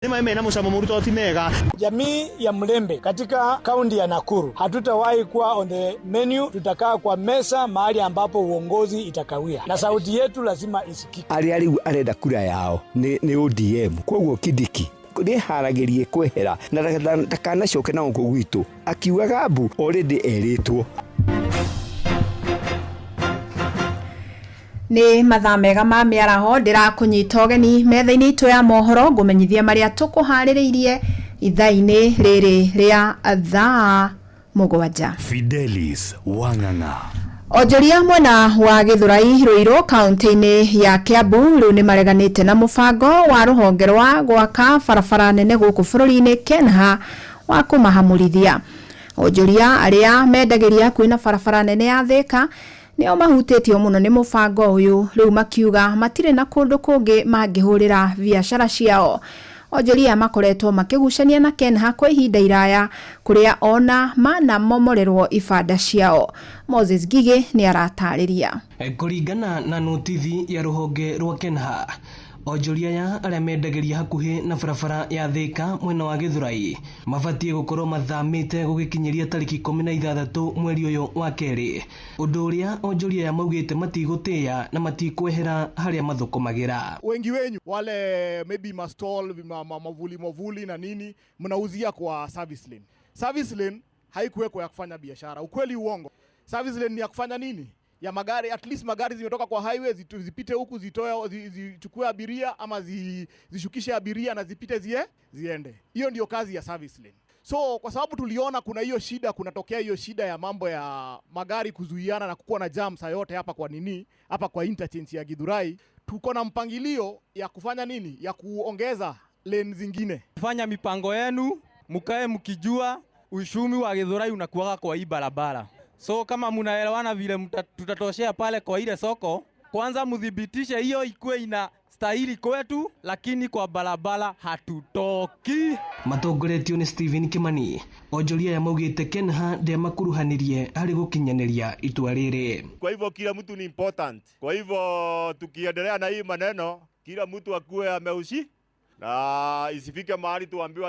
Nĩ maĩ mena mũcamo mũru to ti mega. Jamii ya Mlembe katika kaunti ya Nakuru hatutawahi kuwa on the menu, tutakaa kwa meza mahali ambapo uongozi itakawia na sauti yetu lazima isikike. Arĩa rĩu arenda kura yao nĩ ODM, koguo Kindiki nĩharagĩrie kwehera na ndakanacoke na gũkũ gwitũ akiugaga mbu already erĩtwo. Nĩ mathaa mega ma mĩaraho, ndĩrakũnyita ũgeni metha-inĩ itũ ya mohoro ngũmenyithia marĩa tũkũharĩrĩirie ithaa-inĩ rĩrĩ rĩa thaa 7. Fidelis Wang'ang'a. Onjoria mwena wa Gĩthũrai Rũirũ kaunti-inĩ ya Kiambu rĩu nĩ mareganĩte na mũbango wa rũhonge rwa gwaka barabara nene gũkũ bũrũri-inĩ KENHA wa kũmahamũrithia. Onjoria arĩa mendagĩria hakuhĩ na barabara nene ya Thika nĩo mahutĩtio mũno nĩ mũbango ũyũ, rĩu makiuga matirĩ na kũndũ kũngĩ mangĩhũrĩra biacara ciao. Onjoria makoretwo makĩgucania na KENHA kwa ihinda iraya kũrĩa ona manamomorerwo ibanda ciao. Moses Ngigĩ nĩ aratarĩria. Kũringana na notithi ya rũhonge rwa KENHA, onjoria aya arĩa mendagĩria hakuhĩ na barabara ya Thika mwena wa Gĩthũrai mabatiĩ gũkorwo mathamĩte gũgĩkinyĩria tarĩki 16 mweri ũyũ wa kerĩ, ũndũ ũrĩa onjoria aya maugĩte matigũtĩĩa na matikwehera harĩa mathũkũmagĩra. Wengi wenyu wale maybe mastall mavuli mavuli na nini mnauzia kwa service lane. Service lane haikuwekwa ya kufanya biashara. Ukweli uongo? Service lane ni ya kufanya nini? Ya magari, at least magari zimetoka kwa highway zipite huku zitoe, zichukue abiria ama zishukishe abiria na zipite ziende. Hiyo ndio kazi ya service lane. So kwa sababu tuliona kuna hiyo shida, kunatokea hiyo shida ya mambo ya magari kuzuiana na kukuwa na jam saa yote hapa kwa nini? Hapa kwa interchange ya Githurai, tuko na mpangilio ya kufanya nini? Ya kuongeza lane zingine. Fanya mipango yenu, mkae mkijua uchumi wa Githurai unakuwaga kwa hii barabara. So kama munaelewana vile tutatoshea pale kwa ile soko, kwanza mudhibitishe hiyo ikuwe ina stahili kwetu, lakini kwa barabara hatutoki. Matongoretio nĩ Stephen Kimani, onjoria aya maugĩte KENHA ndĩamakuruhanirie harĩ gũkinyanĩria itua rĩrĩ. Kwa hivyo kila mtu ni important. Kwa hivyo tukiendelea na hii maneno, kila mtu akuwe ameushi na isifike mahali tuambiwe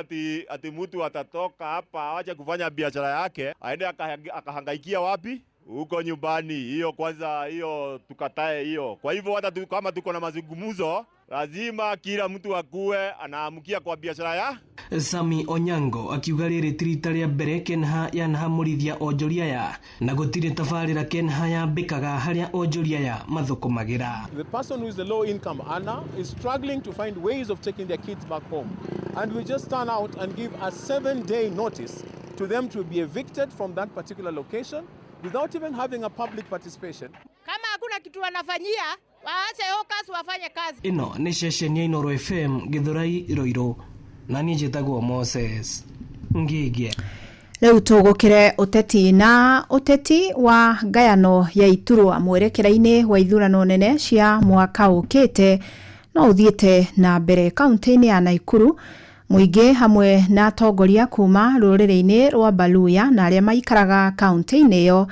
ati mtu atatoka hapa aache kufanya biashara yake aende akahangaikia wapi? Huko nyumbani. Hiyo kwanza, hiyo tukatae hiyo. Kwa hivyo hata kama tuko na mazungumzo, lazima kila mtu akuwe anaamkia kwa biashara ya Sami Onyango akiuga rĩrĩ ti rita rĩa mbere KENHA yanahamũrithia onjoria aya na gũtirĩ tabarĩra KENHA yambĩkaga harĩa onjoria aya mathũkũmagĩra. The person who is a low income earner is struggling to find ways of taking their kids back home, and we just turn out and give a 7-day notice to them to be evicted from that particular location without even having a public participation. Kama hakuna kitu wanafanyia, waache hawkers wafanye kazi. Ĩno nĩ ceceni ya Inooro FM Gĩthũrai Rũirũ, na niĩ njĩtagwo Moses Ngĩgĩ. Rĩu tũgũkĩre ũteti na ũteti wa ngayano ya iturwa mwerekera-inĩ wa ithurano nene cia mwaka ũkĩte no ũthiĩte na mbere kaunti-inĩ ya Nakuru. Mũingĩ hamwe na atongoria kuma rũrĩrĩ-inĩ rwa Baluya na arĩa maikaraga kaunti-inĩ ĩyo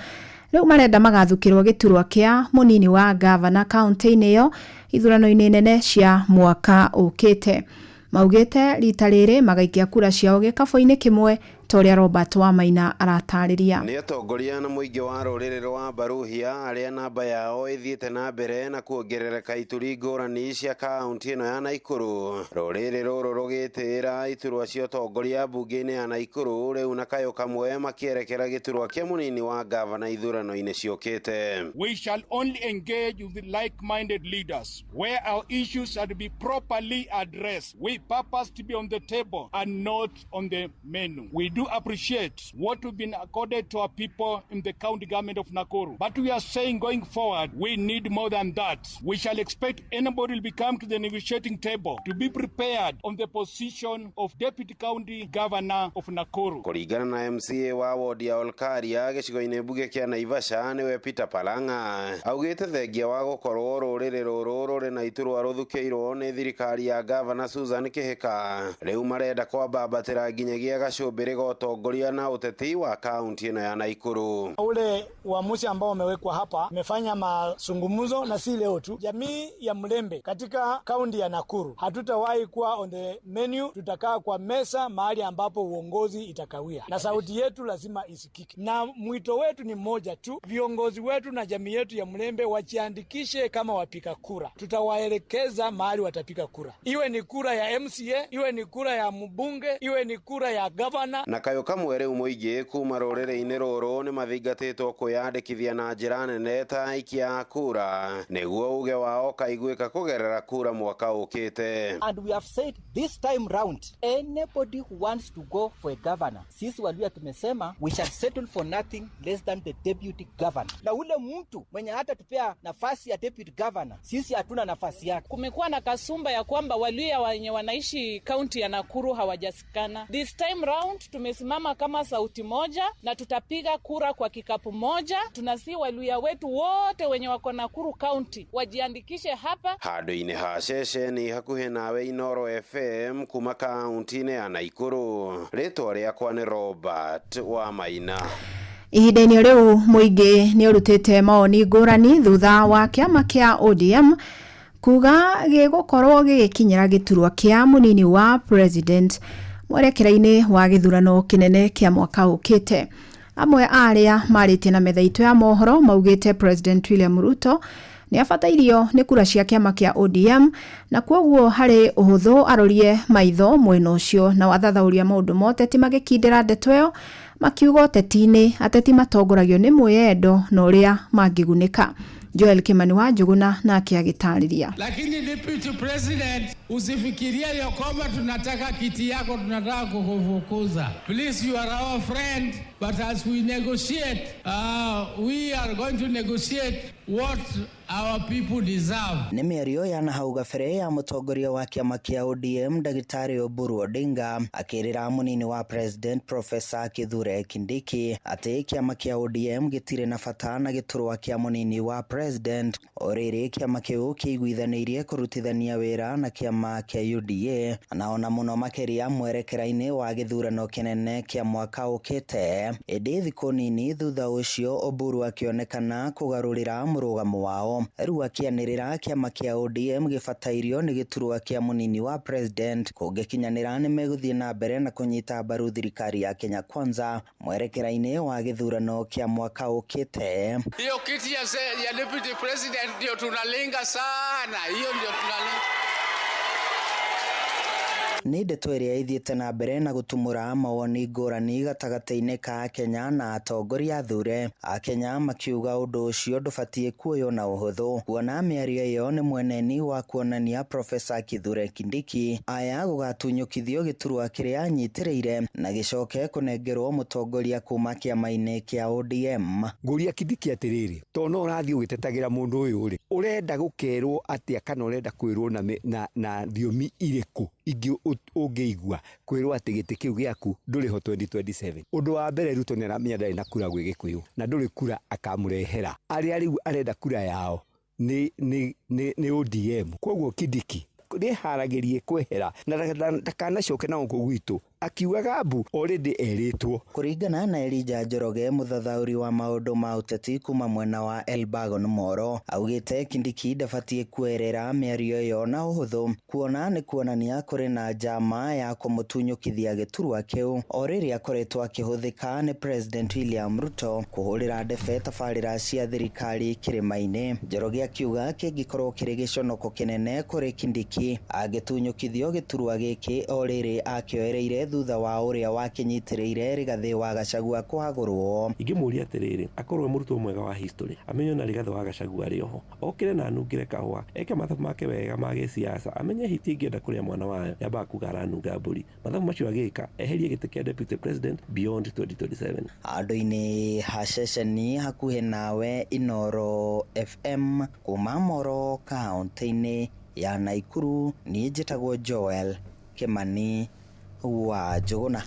rĩu marenda magathukĩrwo gĩturwa kĩa mũnini wa gavana kaunti-inĩ ĩyo ithurano-inĩ nene cia mwaka ũkĩte. Maugĩte rita rĩrĩ magaikia kura ciao gĩkabũ-inĩ kĩmwe ta ũrĩa Robert Wamaina aratarĩria. Nĩ atongoria na mũingĩ wa rũrĩrĩ rwa Baruhia arĩa namba yao ĩthiĩte na mbere na kuongerereka ituri ngũrani cia kaunti ĩno ya Nakuru. Rũrĩrĩ rũrũ rũgĩtĩĩra iturwa cia ũtongoria mbunge-inĩ ya Nakuru rĩu na kayũ kamwe makĩerekera gĩturwa kĩa mũnini wa gavana ithurano-inĩ ciũkĩte. We shall only engage with like-minded leaders where our issues are to be properly addressed. We purpose to be on the table and not on the menu. We do appreciate what we've been accorded to our people in the county government of Nakuru. But we are saying going forward, we need more than that. We shall expect anybody will become to the negotiating table to be prepared on the position of Deputy County Governor of Nakuru. Kũringana na MCA wa wodi ya Olkaria gĩcigo-inĩ mbunge kĩa Naivasha nĩwe Peter Palanga, augĩte thengia wa gũkorwo rũrĩrĩ rũrũ rũrĩ na iturwa rũthukĩirwo nĩ thirikari ya Gavana Susan Kihika, rĩu marenda kwambambatĩra nginyagia gacũmbĩrĩ ga ũtongoria na ũteti wa kaunti ĩno ya Naikuru. Ule uamuzi ambao umewekwa hapa umefanya mazungumzo na si leo tu. Jamii ya Mlembe katika kaunti ya Nakuru hatutawahi kuwa on the menu, tutakaa kwa meza mahali ambapo uongozi itakawia, na sauti yetu lazima isikike, na mwito wetu ni mmoja tu, viongozi wetu na jamii yetu ya Mlembe wajiandikishe kama wapiga kura. Tutawaelekeza mahali watapiga kura, iwe ni kura ya MCA, iwe ni kura ya mbunge, iwe ni kura ya gavana. Na kayũ kamwe rĩu mũingĩ kuma rũrĩrĩ-inĩ rũrũ nĩ mathingatĩtwo kwĩyandĩkithia na njĩra nene ta aikia a kura nĩguo uge wao ũkaiguĩka kũgerera kura mwaka ũkĩte. And we have said this time round, anybody who wants to go for a governor, sisi Waluhya tumesema we shall settle for nothing less than the deputy governor. Na ule mtu mwenye hata tupea nafasi ya deputy governor, sisi hatuna nafasi yake. Kumekuwa na kasumba ya kwamba Waluhya wenye wanaishi kaunti ya Nakuru hawajasikana. This time round tumesimama kama sauti moja na tutapiga kura kwa kikapu moja. Tunasi Waluhya wetu wote wenye wako Nakuru kaunti wajiandikishe hapa. Handũ-inĩ ha ceceni hakuhĩ nawe Inoro FM kuma kaunti-inĩ ya Naikuru, rĩtwa rĩakwa nĩ Robert wa Maina. Ihinda-inĩ rĩu mũingĩ nĩ ũrutĩte mawoni ngũrani thutha wa kĩama kĩa ODM kuga gĩgũkorwo gĩgĩkinyĩra gĩturwa kĩa mũnini wa president mwerekera-inĩ wa gĩthurano kĩnene kĩa mwaka ũkĩte. Amwe arĩa marĩtie na metha itũ ya mohoro maugĩte President William Ruto nĩ abatairio nĩ kura cia kĩama kĩa ODM na kwoguo harĩ ũhũthũ arorie maitho mwena ũcio, na wathathaũria maũndũ ma ũteti magĩkindĩra ndeto ĩyo makiuga ũteti-inĩ ateti matongoragio nĩ mwĩyendo na ũrĩa mangĩgunĩka. Joel Kimani wa Njuguna nake agĩtarĩria. Lakini Deputy President, usifikirie ya kwamba tunataka kiti yako, tunataka kukufukuza. Please, you are our friend, but as we negotiate, we are going to negotiate what our people deserve. Nĩ mĩario ya nahau gabere ya mũtongoria wa kĩama kĩa ODM Ndagĩtarĩ Oburu Odinga akĩrĩra mũnini wa President Professor Kithure Kindiki atĩ kĩama kĩa ODM gĩtirĩ na bata na gĩturwa kĩa mũnini wa President. O rĩrĩ kĩama kĩu kĩiguithanĩirie kũrutithania wĩra na kĩama kĩa UDA na ona mũno makĩria mwerekera-inĩ wa gĩthurano kĩnene kĩa mwaka ũkĩte. Ĩndĩ thikũ nini thutha ũcio Oburu akĩonekana kũgarũrĩra mũrũgamo wao, rĩu akĩanĩrĩra kĩama kĩa ODM gĩbatairio nĩ gĩturwa kĩa mũnini wa President kũngĩkinyanĩra nĩ megũthiĩ na mbere na kũnyita mbaru thirikari ya Kenya Kwanza mwerekera-inĩ wa gĩthurano kĩa mwaka ũkĩte. Hiyo kiti ya Deputy President ndio tunalenga sana, hiyo ndio tunalenga. Nĩ ndeto ĩrĩa ĩthiĩte na mbere na gũtumũra mawoni ngũrani gatagatĩ-inĩ ka Kenya na atongoria athure. Akenya makiuga ũndũ ũcio ndũbatiĩ kuoywo na ũhũthũ, kuona mĩario ĩyo nĩ mweneni wa kuonania Professor Kithure Kindiki aya gũgatunyũkithio gĩturwa kĩrĩa anyitĩrĩire na gĩcoke kũnengerwo mũtongoria kuma kĩama-inĩ kĩa ODM. Ngũria Kindiki atĩrĩrĩ, to no ũrathiĩ ũgĩtetagĩra mũndũ ũyũ rĩ, ũrenda gũkerwo atĩa kana ũrenda kwĩrwo na thiomi irĩkũ ingĩ ũngĩigua kwĩrwo atĩ gĩtĩ kĩu gĩaku ndũrĩ ho 2027. Ũndũ wa mbere Ruto nĩ aramenya ndarĩ na kura gwĩ Gĩkũyũ na ndũrĩ kura akamũrehera. Arĩa rĩu arenda kura yao nĩ ODM. Kwoguo Kindiki nĩharagĩrie kwehera na ndakanacoke na gũkũ gwitũ akiugaga mbu already erĩtwo. Kũringana na Elijah Njoroge, mũthathaũri wa maũndũ ma ũteti kuma mwena wa Elbagon Moro, augĩte Kindiki ndabatiĩ kuoerera mĩario ĩyo na ũhũthũ, kuona nĩ kuonania kũrĩ na njama ya kũmũtunyũkithia gĩturwa kĩu o rĩrĩa akoretwo akĩhũthĩka nĩ President William Ruto kũhũrĩra ndebe tabarĩra cia thirikari kĩrĩma-inĩ. Njoroge akiuga kĩngĩkorwo kĩrĩ gĩconoko kĩnene kũrĩ Kindiki angĩtunyũkithio gĩturwa gĩkĩ o rĩrĩ akĩoereire thutha wa ũrĩa wakinyitĩrĩire Rigathĩ wa Gachagua kũhagũrwo. Ingĩmũria atĩrĩrĩ, akorwo e mũrutwo mwega wa history, amenye ona Rigathĩ wa Gachagua arĩ oho, okĩre na anungĩre kahũa, eke mathabu make wega ma gĩsiasa, amenye hiti ĩngĩenda kũrĩa mwana wayo yambaga kuga aranunga mbũri. Mathabu macio agĩka, eherie gĩtĩ kĩa Deputy President beyond 2027. Handũ-inĩ ha ceceni hakuhĩ nawe Inoro FM kuma Moro kaunti-inĩ ya Naikuru, niĩ njĩtagwo Joel Kimani wa Njuguna.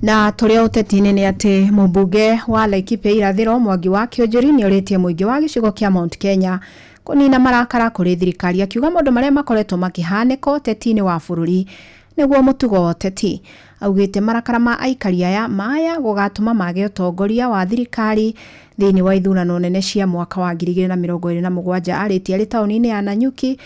Na tũrĩa ũteti-inĩ nĩ atĩ mũmbunge wa Laikipia irathĩro Mwangi wa Kĩonjũri nĩ orĩtie mũingĩ wa gĩcigo kĩa Mount Kenya kũnina marakara kũrĩ thirikari, akiuga maũndũ marĩa makoretwo makĩhanĩka ũteti-inĩ wa bũrũri nĩguo mũtugo wa ũteti. Augĩte marakara ma aikari aya maya gũgatũma mage ũtongoria wa thirikari thĩinĩ wa ithurano nene cia mwaka wa 2027. Arĩtie arĩ taũni-inĩ ya Nanyuki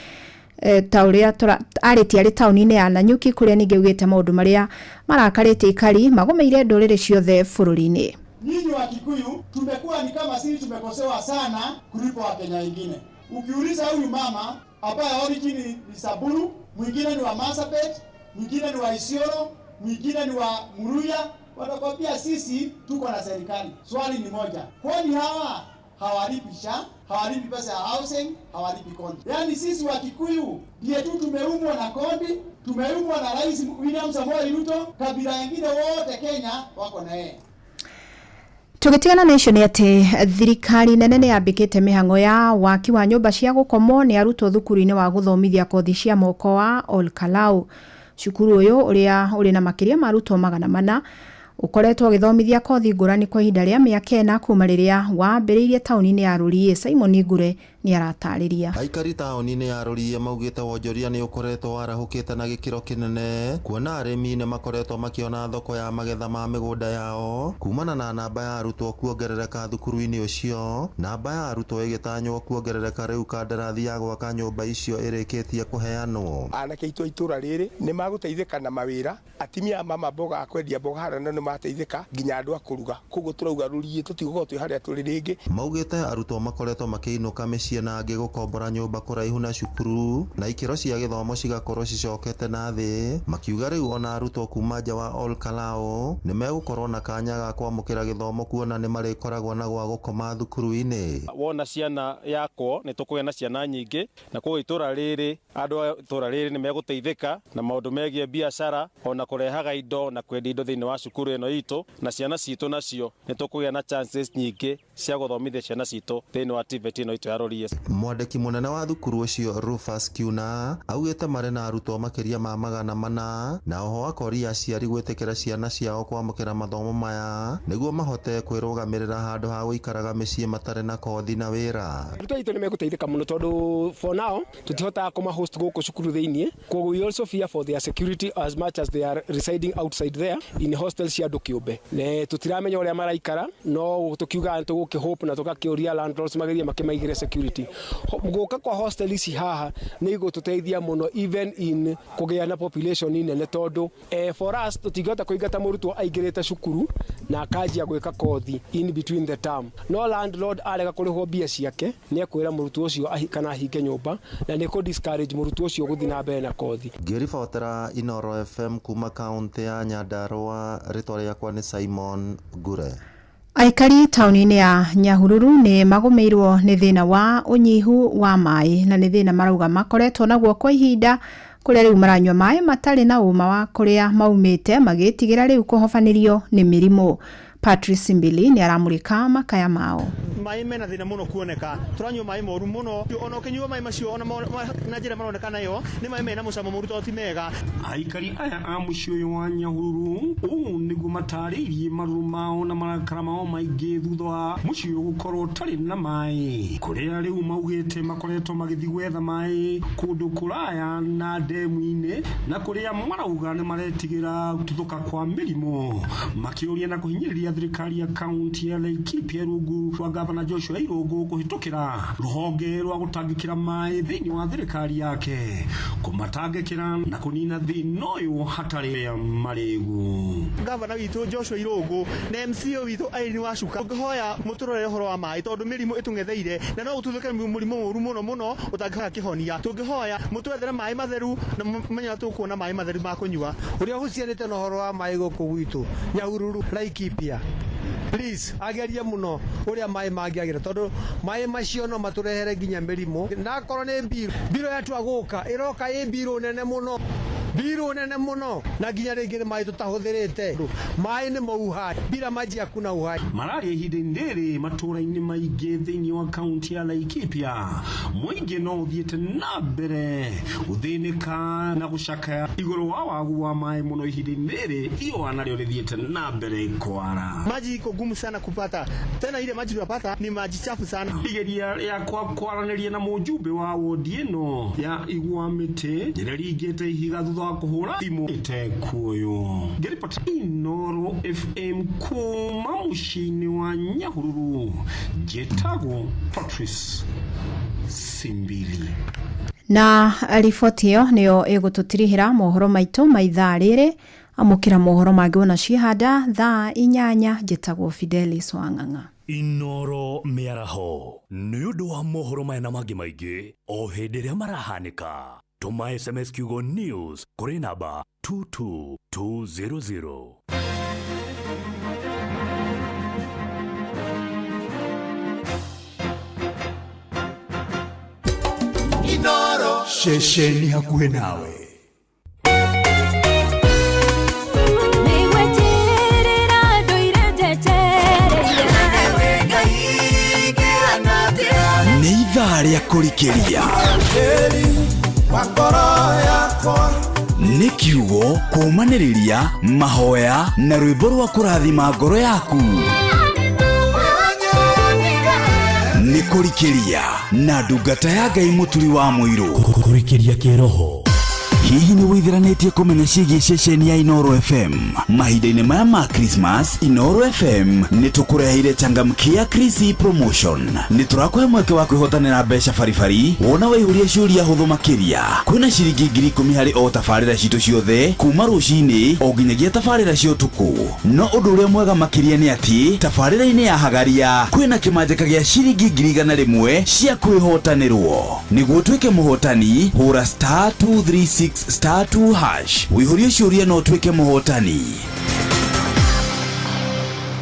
arĩtie arĩ taũni-inĩ ya Nanyuki kũrĩa ningĩ augĩte maũndũ marĩa marakarĩte aikari magũmĩire ndũrĩrĩ ciothe bũrũri-inĩ. Nyinyi wa Kikuyu tumekuwa ni kama sisi tumekosewa sana kuliko Wakenya wengine. Ukiuliza huyu mama ambaye origin ni Samburu, mwingine ni wa Marsabit, mwingine ni wa Isiolo, mwingine ni wa Muruya, watakwambia sisi tuko na serikali. Swali ni moja, kwani hawa hawalipi SHA, hawalipi pesa ya housing, hawalipi kodi? Yaani sisi wa Kikuyu ndiye tu tumeumwa na kodi, tumeumwa na Rais William Samoei Ruto, kabila nyingine wote Kenya wako na yeye. Tũgĩtigana na icio nĩ atĩ thirikari nene nĩ yambĩkĩte mĩhang'o ya waki wa nyũmba cia gũkomwo nĩ arutwo thukuru-inĩ wa gũthomithia kothi cia moko wa Olkalau. Cukuru ũyũ ũrĩa ũrĩ na makĩria ma arutwo 400 ũkoretwo ũgĩthomithia kothi ngũrani kwa ihinda rĩa mĩaka 4 kuma rĩrĩa wambĩrĩirie taũni-inĩ ya Rũriĩ. Simon Ngure nĩ aratarĩria. Aikari taũni-inĩ ya Rũriĩ maugĩte wonjoria nĩ ũkoretwo warahũkĩte na gĩkĩro kĩnene kuona arĩmi nĩ makoretwo makĩona thoko ya magetha ma mĩgũnda yao kumana na namba ya arutwo kuongerereka thukuru-inĩ ũcio. Namba ya arutwo ĩgĩtanywo kuongerereka rĩu kandarathi ya gwaka nyũmba icio ĩrĩkĩtie kũheanwo. Anake aitũ a itũra rĩrĩ nĩ magũteithĩka na mawĩra, atimia mama mboga akwendia mboga harĩa na nĩ mateithĩka nginya andũ a kũruga, koguo tũrauga Rũriĩ tũtigũkorwo twĩ harĩa tũrĩ rĩngĩ. Maugĩte arutwo makoretwo makĩinũka mĩciĩ na angĩ gũkombora nyũmba kũraihu na cukuru na ikĩro cia gĩthomo cigakorwo cicokete na thĩ, makiuga rĩu ona arutwo kuma nja wa Olkalau nĩ megũkorwo na kanya ga kwamũkĩra gĩthomo kuona nĩ marĩkoragwo na gwa gũkoma thukuru-inĩ. Wona ciana yakwo nĩ tũkũgĩa na ciana nyingĩ, na koguo itũra rĩrĩ andũ a itũra rĩrĩ nĩ megũteithĩka na maũndũ megiĩ biacara ona kũrehaga indo na kwendia indo thĩinĩ wa cukuru ĩno itũ, na ciana citũ nacio nĩ tũkũgĩa na chances nyingĩ cia gũthomithia ciana citũ thĩinĩ wa TVET ĩno itũ ya Rũriĩ. Mwandĩki mũnene wa thukuru ũcio Rufus Kiuna augĩte marĩ na arutwo makĩria ma 400 na oho akoria aciari gwĩtĩkĩra ciana ciao kwamũkĩra mathomo maya nĩguo mahote kwĩrũgamĩrĩra handũ ha gũikaraga mĩciĩ matarĩ na kothi na wĩra. Arutwo aitũ nĩ megũteithĩka mũno tondũ for now tũtihotaga kũma host gũkũ cukuru thĩinĩ, koguo we also fear for their security as much as they are residing outside there in hostels cia andũ kĩũmbe. Ne tũtiramenya ũrĩa maraikara, no tũkiuga nĩ tũgũkĩhope na tũgakĩũria landlords magerie makĩmaigĩre security. Gũka kwa hostel ici haha nĩ igũtũteithia mũno even in kũgĩa na population nene tondũ for us tũtingĩhota kũingata mũrutwo aingĩrĩte cukuru na akanjia gwĩka kothi in between the term. No landlord arega kũrĩhwo mbia ciake nĩ ekwĩra mũrutwo ũcio kana ahinge nyũmba na nĩ kũ discourage mũrutwo ũcio gũthiĩ na mbere na kothi. Ngĩribotera Inoro FM kuma kaunti ya Nyandarua, rĩtwa rĩakwa nĩ Simon Ngure. Aikari taũni-inĩ ya Nyahururu nĩ magũmĩirwo nĩ thĩna wa ũnyihu wa maĩ, na nĩ thĩna marauga makoretwo naguo kwa ihinda kũrĩa rĩu maranyua maĩ matarĩ na ũma wa kũrĩa maumĩte magĩtigĩra rĩu kũhobanĩrio nĩ mĩrimũ. Patrice Mbili nĩ aramũrĩka makaya mao. Maĩ mena thĩna mũno kuoneka, tũranyua maĩ moru mũno, ona ũkĩnyua maĩ macio ona na njĩra maroneka nayo nĩ maĩ mena mũcamo mũru tondũ ti mega. Aikari aya a mũciĩ ũyũ wa Nyahururu ũũ nĩguo matarĩirie marũrũ mao na marakara mao maingĩ thutha wa mũciĩ ũyũ gũkorwo ũtarĩ na maĩ, kũrĩa rĩu maugĩte makoretwo magĩthiĩ gwetha maĩ kũndũ kũraya na ndemu-inĩ, na kũrĩa marauga nĩ maretigĩra gũtuthũka kwa mĩrimũ, makĩũria na kũhinyĩrĩria thirikari ya kaunti ya Laikipia rungu rwa gavana Joshua Irũngũ kũhĩtũkĩra rũhonge rwa gũtangĩkĩra maĩ thĩinĩ wa thirikari yake kũmatangĩkĩra na kũnina thĩna ũyũ hatarĩ marĩgu. Gavana witũ Joshua Irũngũ na MCA witũ Irene Wacuka, ũngĩhoya mũtũrore ũhoro wa maĩ tondũ mĩrimũ ĩtũng'etheire na no ũtuthũke mũrimũ mũru mũno mũno ũtangĩhota kĩhonia. Tũngĩhoya mũtwethere maĩ matheru na mũmenye tũkuona maĩ matheru ma kũnyua. Ũrĩa ũhucianĩte na ũhoro wa maĩ gũkũ gwitũ Nyahururu Laikipia, please agerie muno uria mai mangiagira tondu mai macio no maturehere nginya mirimu. Na akorwo ni mbiro yatua guka iroka i mbiro nene muno, mbiro nene muno, na nginya ringi ni mai tutahuthirite. Mai ni mo uhai, bila maji hakuna uhai. Mararia ihinda-inĩ rĩrĩ matũra-inĩ maingĩ thĩinĩ wa kaunti ya Laikipia, mũingĩ no ũthiĩte na mbere gũthĩnĩka na gũcakaya igũrũ wa wagu wa maĩ mũno ihinda-inĩ rĩrĩ iũa narĩo rĩthiĩte na mbere kwara. Maji iko gumu sana kupata, tena ile maji tunapata ni maji chafu sana. Igeria rĩakwa kwaranĩria na mũjumbe wa wodi ĩno ya Igwa Mĩtĩ rĩrĩa ringĩte ihiga thutha wa wa kũhũra thimũ ĩtekuoywo. Ngĩribota Inooro FM kuma mũciĩ-inĩ wa Nyahururu, njĩtagwo Patrice Simbili. Na riboti ĩyo nĩyo ĩgũtũtirihĩra mohoro maitũ ma ithaa rĩrĩ. Amũkĩra mohoro mangĩ wona ciĩhanda thaa 8. Njĩtagwo Fidelis Wang'ang'a. Inoro mĩaraho nĩ ũndũ wa mohoro maya na mangĩ maingĩ o hĩndĩ ĩrĩa marahanĩka. Tũma SMS kiugo news kũrĩ namba 22200. Inoro ceceni hakuhĩ nawe. Nĩ ithaa rĩa kũrikĩria, nĩ kiugo kũũmanĩrĩria, mahoya na rwĩmbo rwa kũrathima ngoro yaku. Nĩ kũrikĩria na ndungata ya Ngai Mũturi wa Mũirũ. Kũrikĩria kĩroho. Hihi nĩ wĩitheranĩtie kũmenya ciĩgiĩ ceceni ya Inooro FM? Mahinda-inĩ maya ma Christmas, Inooro FM nĩ tũkũreheire changamkia Krisi promotion. Nĩ tũrakũhe mweke wa kwĩhotanĩra mbeca baribari wona waihũria ciũria hũthũ makĩria. Kwĩna ciringi 10,000 harĩ o tabarĩra citũ ciothe kuma rũcinĩ o nginyagia tabarĩra cia ũtukũ. No ũndũ ũrĩa mwega makĩria nĩ atĩ tabarĩra-inĩ ya Hagaria kwĩna kĩmanjĩka gĩa ciringi 100,000 cia kwĩhotanĩrwo. Nĩguo ũtuĩke mũhotani, hũra star 236 star 2 hash wĩihũrie ciũria na ũtuĩke mũhotani.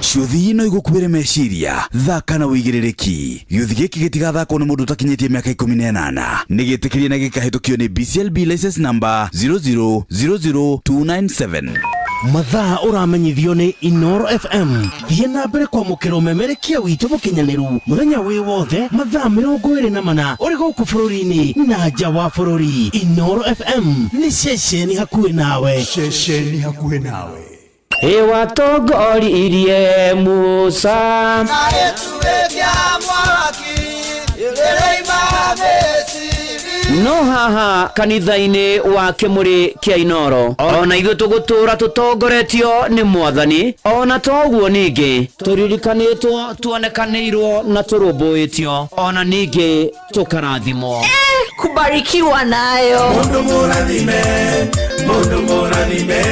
Ciũthi no igũkuĩre meciria, thaka na wĩigĩrĩrĩki. Gĩũthi gĩkĩ gĩtigathakwo nĩ mũndũ ũtakinyĩtie mĩaka 18. Nĩ gĩtĩkĩrie na gĩkahĩtũkio nĩ BCLB license number 0000297. Mathaa ũramenyithio nĩ Inooro FM. Thiĩ na mbere kwamũkĩra ũmemerekia witũ mũkinyanĩru mũthenya wĩ wothe mathaa 24 ũrĩ gũkũ bũrũri-inĩ na nja wa bũrũri. Inooro FM nĩ ceceni hakuhĩ nawe. Ceceni hakuhĩ nawe. Ĩwatongoririe Musa no haha kanitha-inĩ wa kĩmũrĩ kĩa Inooro ona ithuĩ tũgũtũra tũtongoretio nĩ Mwathani. Ona toguo ningĩ tũririkanĩtwo, tuonekanĩirwo na tũrũmbũĩtio, ona ningĩ tũkarathimwo. Kubarikiwa nayo. Mundu mũrathime, mundu mũrathime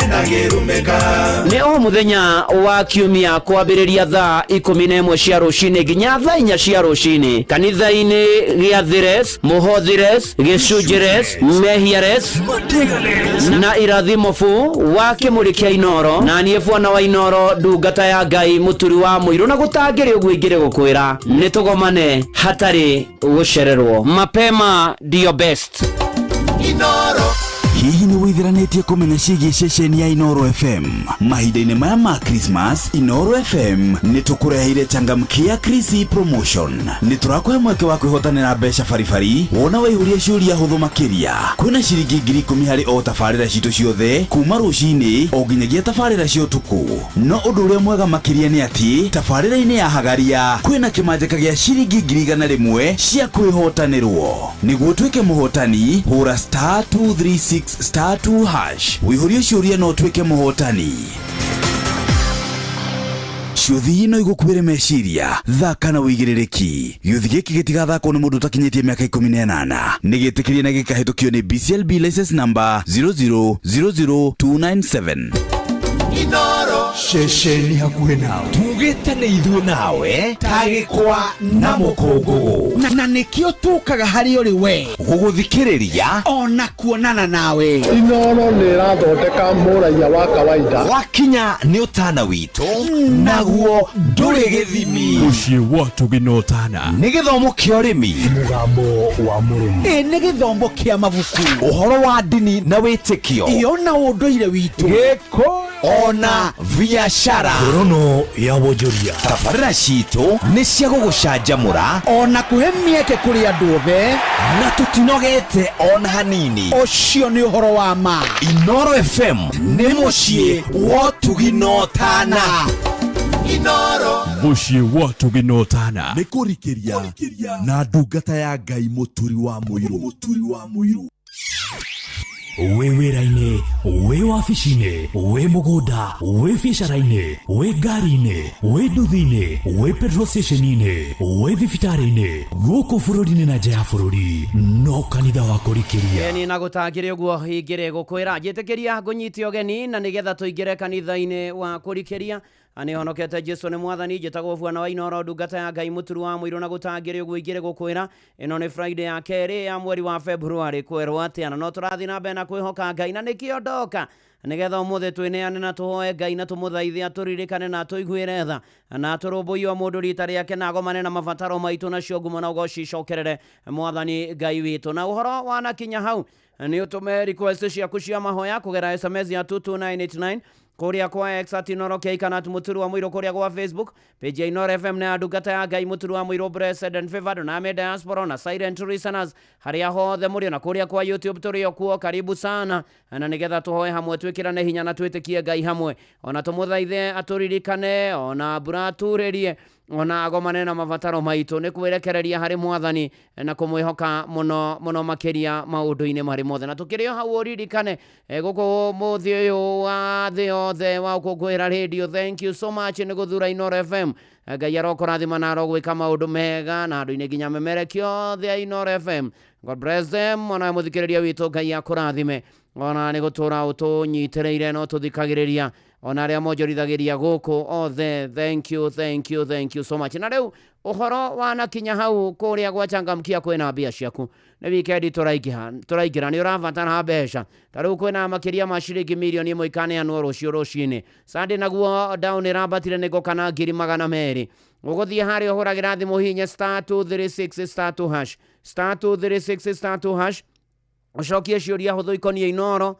ndangĩrumĩka. Nĩ o mũthenya wa kiumia kwambĩrĩria thaa 11 cia rũcinĩ nginya thaa 4 cia rũcinĩ kanitha-inĩ gĩa Thires, Mũhothires, Gĩcunjĩres, Mehiares na irathimo bu wa kĩmũrĩ kĩa Inooro. Na niĩ bwana wa Inooro, ndungata ya Ngai Mũturi wa Mũirũ, na gũtangĩrĩ ũguo ingĩrĩ gũkwĩra nĩ tũgomane hatarĩ gũcererwo. Mapema ndio best. Inooro. Hihi nĩ wĩitheranĩtie kũmenya ciĩgiĩ ceceni ya Inooro FM? Mahinda-inĩ maya ma Christmas, Inooro FM nĩ tũkũreheire changamkia Krisi promotion. Nĩ tũrakũhe mweke wa kwĩhotanĩra mbeca baribari wona waihũria ciũria hũthũ makĩria. Kwĩna ciringi 10,000 harĩ o tabarĩra citũ ciothe kuma rũcinĩ o nginyagia tabarĩra cia ũtukũ. No ũndũ ũrĩa mwega makĩria nĩ atĩ tabarĩra-inĩ ya Hagaria kwĩna kĩmanjĩka gĩa ciringi 100,000 cia kwĩhotanĩrwo. Nĩguo ũtuĩke mũhotani, hũra star 236 star 2 hash wĩihũrie ciũria na ũtuĩke mũhotani. Ciũthi no igũkuĩre meciria, thaka na wĩigĩrĩrĩki. Gĩũthi gĩkĩ gĩtigathakwo nĩ mũndũ ũtakinyĩtie mĩaka 18. Nĩ gĩtĩkĩrie na gĩkahĩtũkio nĩ BCLB license number 0000297. Inooro ceceni hakuhĩ nawe. Tugĩte nĩ ithuĩ nawe ta gĩkwa na mũkũngũgũ, na nĩkĩo tũkaga harĩ ũrĩ we gũgũthikĩrĩria ona kuonana nawe. Inooro nĩ ĩrathondeka mũraiya wa kawaida. Wakinya nĩ ũtana witũ naguo ndũrĩ gĩthimi. Mũciĩ wa Tũgĩ Ũtana nĩ gĩthomo kĩa ũrĩmi, mũgambo wa mũrĩmi, ĩ nĩ gĩthomo kĩa mabuku, ũhoro wa ndini na wĩtĩkio, iyo na ũndũire witũ, gĩkũyũ ona biashara. Ngorono ya wonjoria. Tabarĩra citũ nĩ cia gũgũcanjamũra ona kũhe mĩeke kũrĩ andũ othe, na tũtinogete ona hanini. Ũcio nĩ ũhoro wa ma. Inooro FM nĩ mũciĩ wa ũtugi na ũtana. Inooro mũciĩ wa ũtugi na ũtana nĩ kũrikĩria na ndungata ya Ngai Mũturi wa Mũirũ. Wĩ wĩra-inĩ, wĩ wabici-inĩ, wĩ mũgũnda, wĩ biacara-inĩ, wĩ ngari-inĩ, wĩ nduthi-inĩ, wĩ petrol station-inĩ, wĩ thibitarĩ-inĩ, gũkũ bũrũri-inĩ na nja ya bũrũri, no kanitha wa kũrikĩria. Ĩni na gũtangĩrĩ ũguo ingĩrĩ gũkwĩra njĩtĩkĩria ngũnyite ũgeni na nĩgetha tũingĩre kanitha-inĩ wa kũrikĩria. Nĩ honokete Jesu nĩ mwathani. Njĩtagwo Bwana wa Inoro, ndungata ya Ngai mũturu wa mũirũ, na gũtangĩrĩ ũguo ingĩrĩ gũkwĩra ĩno nĩ Friday ya kerĩ ya mweri wa February. Kwerwo atĩa? Na no tũrathiĩ na mbere na kwĩhoka Ngai, na nĩkĩo ndoka nĩgetha ũmũthĩ twĩneane na tũhoe Ngai na tũmũthaithe atũririkane na atũiguĩre tha na atũrũmbũiye o mũndũ rita rĩake na agomane na mabataro maitũ, nacio ngumo na ũgoci icokerere mwathani Ngai witũ. Na ũhoro wanakinya hau, nĩ ũtũme request ciaku cia mahoya kũgera SMS ya 22989 kũrĩa kwa X at Inoro K kana at Mũturu wa Mũirũ, kũrĩa gwa Facebook page ya Inoro FM na ya ndungata ya Ngai Mũturu wa Mũirũ Blessed and Favored, na ame diaspora na silent listeners harĩa hothe mũrĩ, na kũrĩa kwa YouTube tũrĩ o kuo. Karibu sana, na nĩgetha tũhoe hamwe, twĩkĩrane hinya na twĩtĩkie Ngai hamwe, ona tũmũthaithe atũririkane, ona mbura aturĩrie, ona agomane na mabataro maitũ. Nĩ kwĩrekereria harĩ mwathani na kũmwĩhoka mũno mũno makĩria maũndũ-inĩ marĩ mothe. Na tũkĩrĩ o hau, ũririkane gũkũ mũthĩ ũyũ wa thĩ yothe wa gũkũngũĩra radio, thank you so much nĩ gũthura Inoro FM. Ngai arokũrathima na arogwĩka maũndũ mega na andũ-inĩ nginya memerekio othe a Inoro FM. God bless them. Ona mũthikĩrĩria witũ, Ngai akũrathime ona nĩ gũtũra ũtũnyitĩrĩire no tũthikagĩrĩria, ona arĩa monjorithagĩria gũkũ othe, thank you, thank you, thank you so much. Na rĩu ũhoro wanakinya hau kũrĩa gwa changamkia, kwĩna mbia ciaku, nĩ wikendi tũraingĩra tũraingĩra, nĩ ũrabatara mbeca. Ta rĩu kwĩna makĩria ma ciringi mirioni 1 ikaneanwo rũciũ rũcinĩ. Sunday naguo down ĩrambatire nĩ kana 200,000. Ũgũthiĩ harĩa ũhũragĩra thimũ, hihinya *236 *2 hash, *236 *2 hash, ũcokie ciũria hũthũ ikoniĩ Inoro,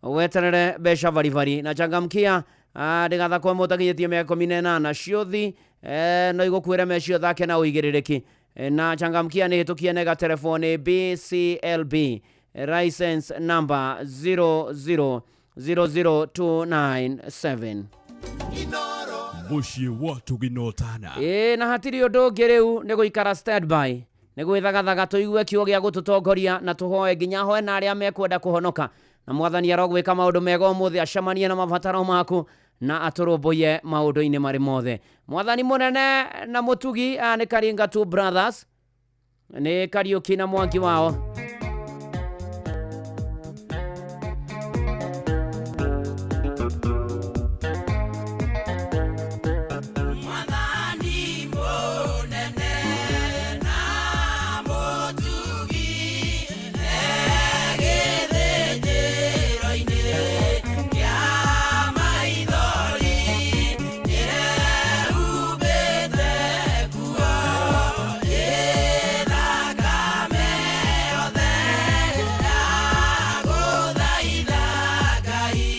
weterere mbeca baribari. Na changamkia ndĩgathakwo mũtakinyĩtie mĩaka 18 ciũthi no igũkuĩre mecio thake na ũigĩrĩrĩki. Na changamkia nĩ hĩtũkie nega telefoni BCLB license number 0000297. Mũciĩ wa tũginotana. Ĩĩ, na hatirĩ ũndũ ũngĩ, rĩu nĩ gũikara standby, nĩ gwĩthagathaga tũigue kiugo gĩa gũtũtongoria na tũhoe nginya hoe na arĩa mekwenda kũhonoka. Na mwathani arogwĩka maũndũ mega ũmũthĩ, acemanie na mabataro maku na atũrũmbũiye maũndũ-inĩ marĩ mothe. Mwathani mũnene na mũtugi. Aya nĩ Karinga Two Brothers, nĩ Kariũki na Mwangi wao. Mwathani mũnene na mũtugi gĩthĩnjĩro-inĩ kĩa maithori nĩehumbĩte nguo ĩthakame yothe. Ndagũthaitha Ngai.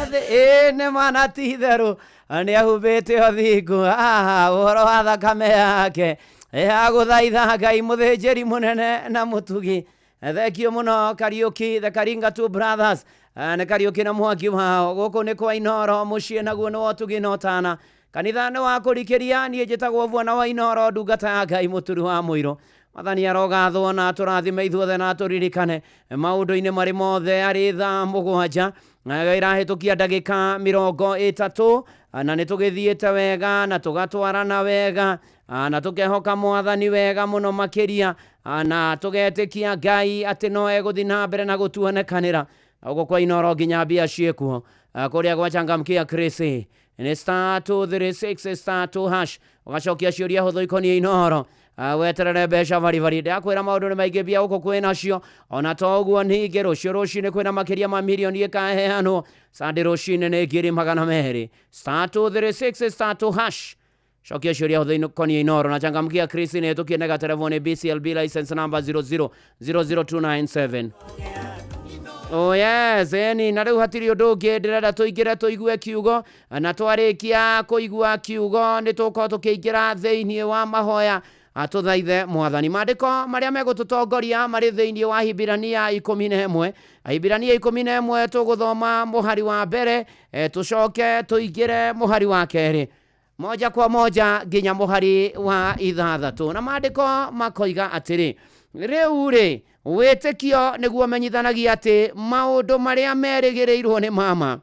Ake nĩ mana ti itherũ nĩ ahumbĩte ũthingu ũhoro wa thakame yake agũthaitha Ngai mũthĩnjĩri mũnene na mũtugi. Thengio mũno Kariũki, the Karinga Two Brothers. Nĩ Kariũki na mwaki wao. Gũkũ nĩ kwa Inoro, mũciĩ naguo nĩ wa ũtugi na ũtana. Kanitha nĩ wa kũrikĩria. Niĩ njĩtagwo Bwana wa Inoro, ndungata ya Ngai, mũturi wa mũirũ. Mwathani arogathwo na atũrathime ithuothe na atũririkane maũndũ-inĩ marĩ mothe. Arĩ thaa 7 irahĩtũkia ndagĩka 30, na nĩ tũgĩthiĩte wega na tũgatwarana wega na tũkehoka Mwathani wega mũno makĩria, na tũgetĩkia Ngai atĩ no egũthiĩ na mbere na gũtuonekanĩra ũguo kwa Inoro nginya mbia ciĩkuo. Kũrĩa gwa Changamkia Chris nĩ star 236 star 2 hash, ũgacokia ciũria hũthũ ikoniĩ Inoro, weterere mbeca baribari. Ndakwĩra maũndũ nĩ maingĩ, mbia gũkũ kwĩnacio. Ona to ũguo, ningĩ rũciũ rũcinĩ kwĩna makĩria ma mirioni ĩkaheanwo. Sande rũcinĩ nĩ 200,000. Star 236 star 2 hash, cokia ciũria hũthũ ikoniĩ Inoro na Changamkia Chris nĩ ĩtũkie negaterevwo nĩ BCLB license number 0000297. Oh yes, eni na rĩu hatirĩ ũndũ ũngĩ ndĩrenda tũingĩre tũigue kiugo, na twarĩkia kũigua kiugo nĩ tũkorwo tũkĩingĩra thĩinĩ wa mahoya atũthaithe Mwathani. Maandĩko marĩa megũtũtongoria marĩ thĩinĩ wa Ahibirania 11. Ahibirania 11, tũgũthoma mũhari wa mbere, tũcoke tũingĩre mũhari wa kerĩ moja kwa moja nginya mũhari wa 6. Na maandĩko makoiga atĩrĩ, rĩu rĩ, wĩtĩkio nĩguo menyithanagia atĩ maũndũ marĩa merĩgĩrĩirwo nĩ mama,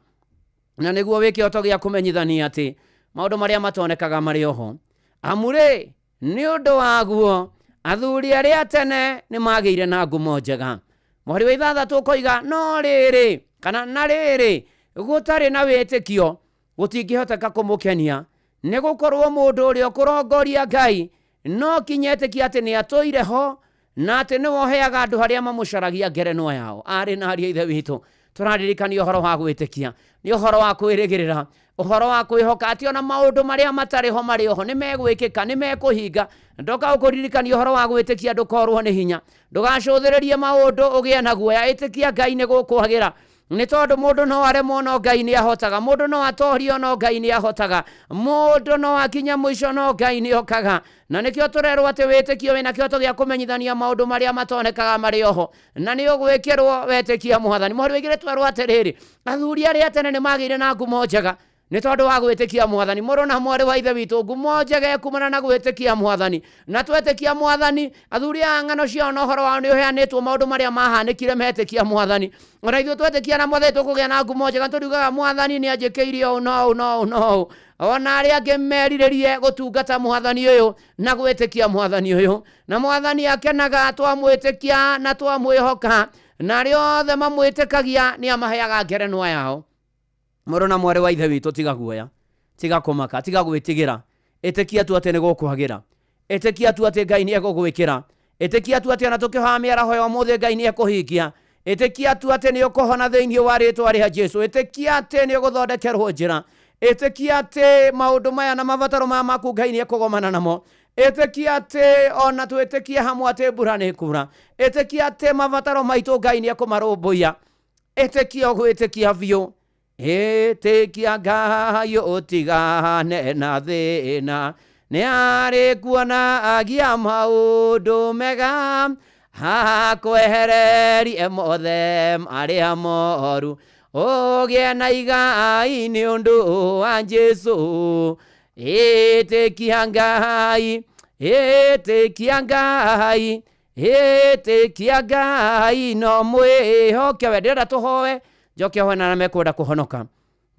na nĩguo wĩ kĩhoto gĩa kũmenyithania atĩ maũndũ marĩa matonekaga marĩ oho. Amu rĩ, nĩ ũndũ waguo athuri arĩa tene nĩ magĩire na ngumo njega. Mũhari wa 6 ũkoiga, no rĩrĩ, kana na rĩrĩ, gũtarĩ na wĩtĩkio gũtingĩhoteka kũmũkenia, nĩ gũkorwo mũndũ ũrĩa ũkũrongoria Ngai no kinya etĩkie atĩ nĩ atũire ho, na atĩ nĩwe ũheaga andũ arĩa mamũcaragia ngerenwa yao. Arĩ na ariũ a Ithe witũ, tũraririkania ũhoro wa gwĩtĩkia, nĩ ũhoro wa kwĩrĩgĩrĩra, ũhoro wa kwĩhoka atĩ ona maũndũ marĩa matarĩ ho marĩ oho, nĩ megwĩkĩka, nĩ mekũhinga. Ndoka ũkũririkania ũhoro wa gwĩtĩkia, ndũkorwo nĩ hinya, ndũgacũthĩrĩrie maũndũ ũgĩe na guoya. Ĩtĩkia Ngai nĩ gũkwagĩra, nĩ tondũ mũndũ no aremwo no Ngai nĩ ahotaga, mũndũ no atorio no Ngai nĩ ahotaga, mũndũ no akinye mũico no Ngai nĩ okaga. Na nĩkĩo tũrerwo atĩ wĩtĩkio wĩna kĩhoto gĩa kũmenyithania maũndũ marĩa matonekaga marĩ oho, na nĩ ũgwĩkĩrwo wetĩkia Mwathani. Mũhari wa 2 twerwo atĩrĩrĩ, athuri arĩa tene nĩ magĩire na ngumo njega nĩ tondũ wa gwĩtĩkia Mwathani. Mũrũ na mwarĩ wa Ithe witũ, ngumo njega ĩkumana na gwĩtĩkia Mwathani. Na twetĩkia Mwathani, athuri a ng'ano ciao na ũhoro wao nĩ ũheanĩtwo maũndũ marĩa mahanĩkire metĩkia Mwathani. Ona ithuĩ twetĩkia na Mwathani tũkũgĩa na ngumo njega, tũriugaga Mwathani nĩ anjĩkĩire ũũ na ũũ na ũũ na ũũ. Ona arĩa angĩ merirĩrie gũtungata Mwathani ũyũ na gwĩtĩkia Mwathani ũyũ, na Mwathani akenaga twamwĩtĩkia na twamwĩhoka, na arĩa othe mamwĩtĩkagia nĩ amaheaga ngerenwa yao. Mũrũ na mwarĩ wa Ithe witũ, tiga guoya, tiga kũmaka, tiga gwĩtigĩra. Ĩtĩkia tu atĩ nĩ gũkwagĩra, ĩtĩkia tu atĩ Ngai nĩ egũgwĩkĩra, ĩtĩkia tu atĩ ona tũkĩhoya mĩaraho ya ũmũthĩ Ngai nĩ ekũhingia, ĩtĩkia tu atĩ nĩ ũkũhona thĩinĩ wa rĩtwa rĩa Jesũ, ĩtĩkia atĩ nĩ ũgũthondekerwo njĩra, ĩtĩkia atĩ maũndũ maya na mabataro maya maku Ngai nĩ ekũgomana namo, ĩtĩkia atĩ ona twĩtĩkie hamwe atĩ mbura nĩ ĩkura, ĩtĩkia atĩ mabataro maitũ Ngai nĩ ekũmarũmbũiya. Ĩtĩkia ũgwĩtĩkia biũ. Ĩtĩkia Ngai ũtigane na thĩna, nĩ arĩ kuona agia maũndũ mega, akwehererie mothe marĩa moru, ũgĩe na igai nĩ ũndũ wa Jesũ. Ĩtĩkia Ngai, ĩtĩkia Ngai, ĩtĩkia Ngai, no mwĩhoke we. Ndĩrenda tũhoe, njoke hoe na arĩa mekwenda kũhonoka.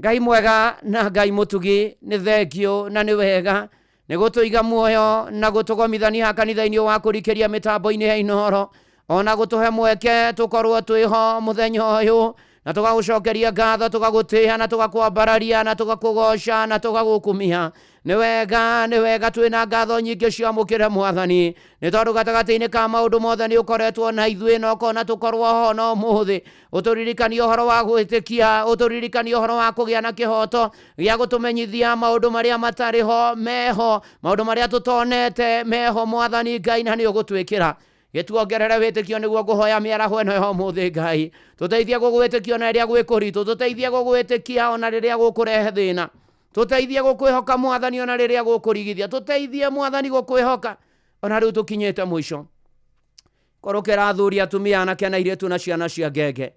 Ngai mwega na Ngai mũtugi, nĩ thengio na nĩ wega nĩ gũtũiga muoyo na gũtũgomithania kanitha-inĩ wa kũrikĩria mĩtambo-inĩ ya Inoro, ona gũtũhe mweke tũkorwo twĩho mũthenya ũyũ, na tũgagũcokeria ngatho, tũgagũtĩĩa na tũgakwambararia na tũgakũgoca na tũgagũkumia. Nĩ wega, nĩ wega, twĩna ngatho nyingĩ ciamũkĩre Mwathani, nĩ tondũ gatagatĩ-inĩ ka maũndũ mothe nĩ ũkoretwo na ithuĩ, na ũkona tũkorwo ho na ũmũthĩ. Ũtũririkanie ũhoro wa gwĩtĩkia, ũtũririkanie ũhoro wa kũgĩa na kĩhoto gĩa gũtũmenyithia maũndũ marĩa matarĩ ho meho, maũndũ marĩa tũtonete meho, Mwathani Ngai, na nĩ ũgũtwĩkĩra. Gĩtuongerere wĩtĩkio nĩguo ngũhoya mĩaraho ĩno ya ũmũthĩ Ngai. Tũteithie gũgwĩtĩkia ona rĩrĩa gwĩ kũritũ, tũteithie gũgwĩtĩkia ona rĩrĩa gũkũrehe thĩna, tũteithie gũkwĩhoka Mwathani ona rĩrĩa gũkũrigithia, tũteithie Mwathani gũkwĩhoka ona rĩu tũkinyĩte mũico. Korũkĩra athuri, atumia, anake na airĩtu na ciana cia ngenge.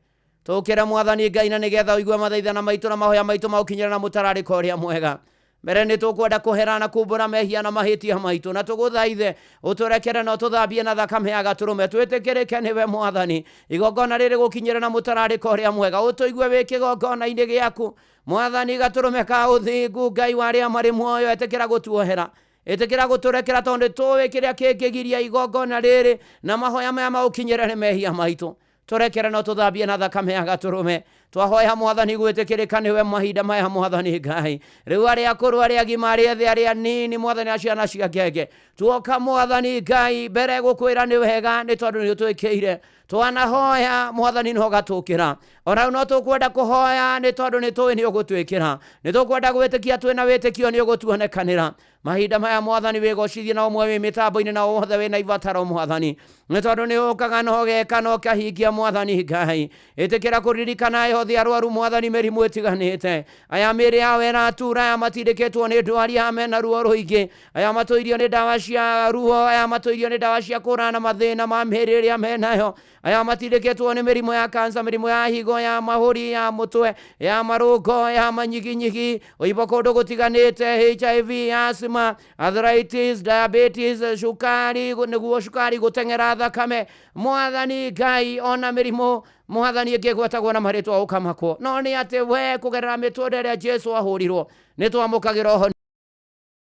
Tũkĩre Mwathani Ngai na nĩgetha ũigue mathaithana maitũ na mahoya maitũ maũkinyĩre na mũtararĩko ũrĩa mwega. Mbere nĩ tũkwenda kũhera na kumbũra mehia na mahĩtia maitũ, na tũgũthaithe ũtũrekere na ũtũthambie na thakame ya gatũrũme, twĩtĩkĩrĩke nĩwe Mwathani. Igongona rĩrĩ gũkinyĩre na mũtararĩko ũrĩa mwega, ũtũigue wĩ kĩgongona-inĩ gĩaku Mwathani. Gatũrũme ka ũthingu, Ngai wa arĩa marĩ muoyo, ĩtĩkĩra gũtuohera, ĩtĩkĩra gũtũrekera, tondũ nĩtũĩ kĩrĩa kĩngĩgiria igongona rĩrĩ na mahoya maya maũkinyĩre nĩ mehia maitũ. Tũrekere na ũtũthambie na thakame ya gatũrũme. Twahoya Mwathani gwĩtĩkĩrĩka nĩwe mahinda maya Mwathani Ngai. Rĩu arĩa akũrũ, arĩa agima, arĩa ethĩ, arĩa nini, Mwathani, a ciana cia ngenge, tuoka Mwathani Ngai mbere gũkwĩra nĩ wega, nĩ tondũ nĩ ũtwĩkĩire. Twanahoya Mwathani no gatũkĩra, ona rĩu no tũkwenda kũhoya nĩ tondũ nĩ tũĩ nĩ ũgũtwĩkĩra. Nĩ tũkwenda gwĩtĩkia, twĩna wĩtĩkio nĩ ũgũtuonekanĩra mahinda maya Mwathani. Wĩgocithie na ũmwe wĩ mĩtambo-inĩ na wothe wĩna ibataro Mwathani, nĩ tondũ nĩ ũkaga na ũgeka na ũkahingia Mwathani Ngai. Ĩtĩkĩra kũririkana aya othe arwaru Mwathani, mĩrimũ ĩtiganĩte, aya mĩĩrĩ yao ĩratura, aya matindĩkĩtwo nĩ ndwari, aya mena ruo rũingĩ, aya matũirio nĩ ndawa cia ruo, aya matũirio nĩ ndawa cia kũrana mathĩna ma mĩĩrĩ ĩrĩa menayo, aya matindĩkĩtwo nĩ mĩrimũ ya kansa, mĩrimũ ya higo, ya mahũri, ya mũtwe, ya marũngo, ya manyiginyigi, ũimbo kũndũ gũtiganĩte, HIV, asthma, arthritis, diabetes, cukari, nĩguo cukari gũteng'era thakame Mwathani Ngai, ona mĩrimũ Mwathani ĩngĩgwetagwo na marĩtwa ũkamakwo, no nĩ atĩ we kũgerera mĩtũnda ĩrĩa Jesu ahũrirwo nĩ twamũkagĩra ũhonio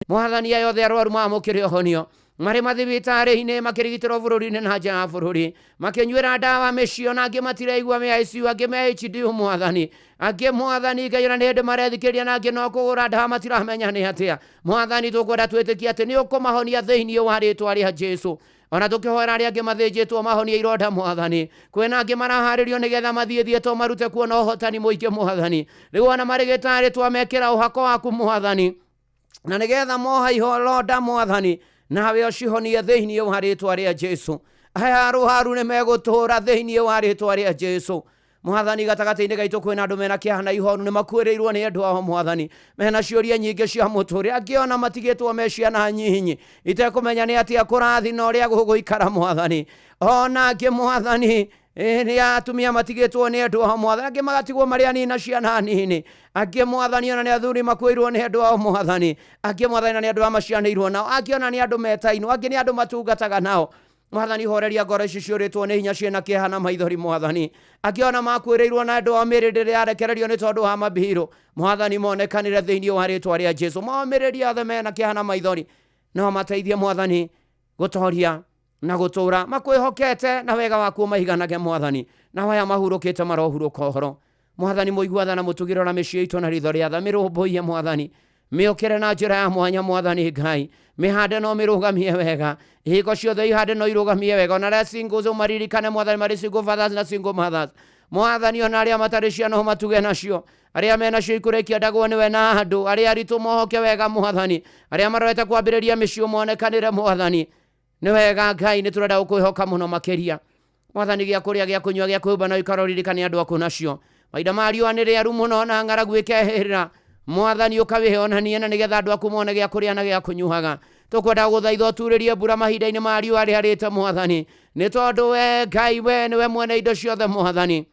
Mwathani. Aya othe arwaru mamũkĩre ũhonio, marĩ mathibitarĩ-inĩ, makĩrigitĩrwo bũrũri-inĩ na nja ya bũrũri, makĩnyuĩra ndawa mĩciĩ, ona angĩ matiraigua me ICU, angĩ me HDU Mwathani, angĩ Mwathani Ngai ona nĩ hĩndĩ marethikĩria, na angĩ no kũgũra ndawa matiramenya nĩ atĩa. Mwathani, tũkwenda twĩtĩkie atĩ nĩ ũkũmahonia thĩinĩ wa rĩtwa rĩa Jesu. Ona tũkĩhoera arĩa angĩ mathĩnjĩtwo mahonie ironda Mwathani, kwĩna angĩ maraharĩrio nĩgetha mathiĩ thiĩtwo marute kuona ũhotani mũingĩ Mwathani. Rĩu ona marĩ gĩtarĩ twamekĩra ũhako waku Mwathani, na nĩgetha moha ironda Mwathani, nawe ũcihonie thĩinĩ wa rĩtwa rĩa Jesu. Aya arwaru nĩ megũtũũra thĩinĩ wa rĩtwa rĩa Jesu. Mwathani, gatagatĩ-inĩ gaitũ kwĩna andũ mena kĩeha na ihoru, nĩ makuĩrĩirwo nĩ andũ ao Mwathani, mena ciũria nyingĩ cia mũtũrĩre, angĩ ona matigĩtwo me ciana nyinyi itekũmenya nĩ atĩa kũrathi na ũrĩa gũgũikara Mwathani. Ona angĩ Mwathani, nĩ atumia matigĩtwo nĩ andũ ao Mwathani, angĩ magatigwo marĩ anini na ciana nini, angĩ Mwathani ona nĩ athuri makuĩirwo nĩ andũ ao Mwathani, angĩ Mwathani na nĩ andũ a macianĩirwo nao, angĩ ona nĩ andũ metainwo, angĩ nĩ andũ matungataga nao Mwathani. Horeria ngoro ici ciũrĩtwo nĩ hinya, ciĩna kĩeha na maithori Mwathani. Angĩ ona makuĩrĩirwo na andũ ao, mĩĩrĩ ndĩrĩ yarekererio nĩ tondũ wa mambirũ Mwathani, monekanĩre thĩinĩ wa rĩtwa rĩa Jesu. Momĩrĩrie othe mena kĩeha na maithori, no mateithie Mwathani gũtoria na gũtũũra makwĩhokete, na wega waku maiganage Mwathani, na aya mahurũkĩte marohurũka ũhoro Mwathani. Mũigua tha na mũtugĩro na mĩciĩ itũ na ritho rĩa tha, mĩrũmbũiye Mwathani, mĩũkĩre na njĩra ya mwanya Mwathani Ngai, mĩhande no mĩrũgamie wega, ihiko ciothe ihande no irũgamie wega, ona arĩa singles ũmaririkane Mwathani, marĩ single fathers na single mothers Mwathani, ona arĩa matarĩ ciana ũmatuge nacio, arĩa mena cio ikũre ikĩendagwo nĩwe na andũ arĩa aritũ mohoke wega Mwathani, arĩa marorete kwambĩrĩria mĩciĩ monekanĩre Mwathani. Nĩ wega Ngai, nĩ tũrenda gũkwĩhoka mũno makĩria Mwathani. Gĩa kũrĩa, gĩa kũnyua, gĩa kwĩhumba na ũikara ũririkane andũ aku nacio. Mahinda ma riũa nĩ rĩaru mũno na ng'aragu ĩkehĩrĩra Mwathani, ũkawĩhonanie na nĩgetha andũ aku mone gĩa kũrĩa na gĩa kũnyuaga. Tũkwenda gũthaitha ũturĩrie mbura mahinda-inĩ ma riũa rĩarĩte Mwathani, nĩ tondũ we Ngai, we nĩwe mwene indo ciothe Mwathani.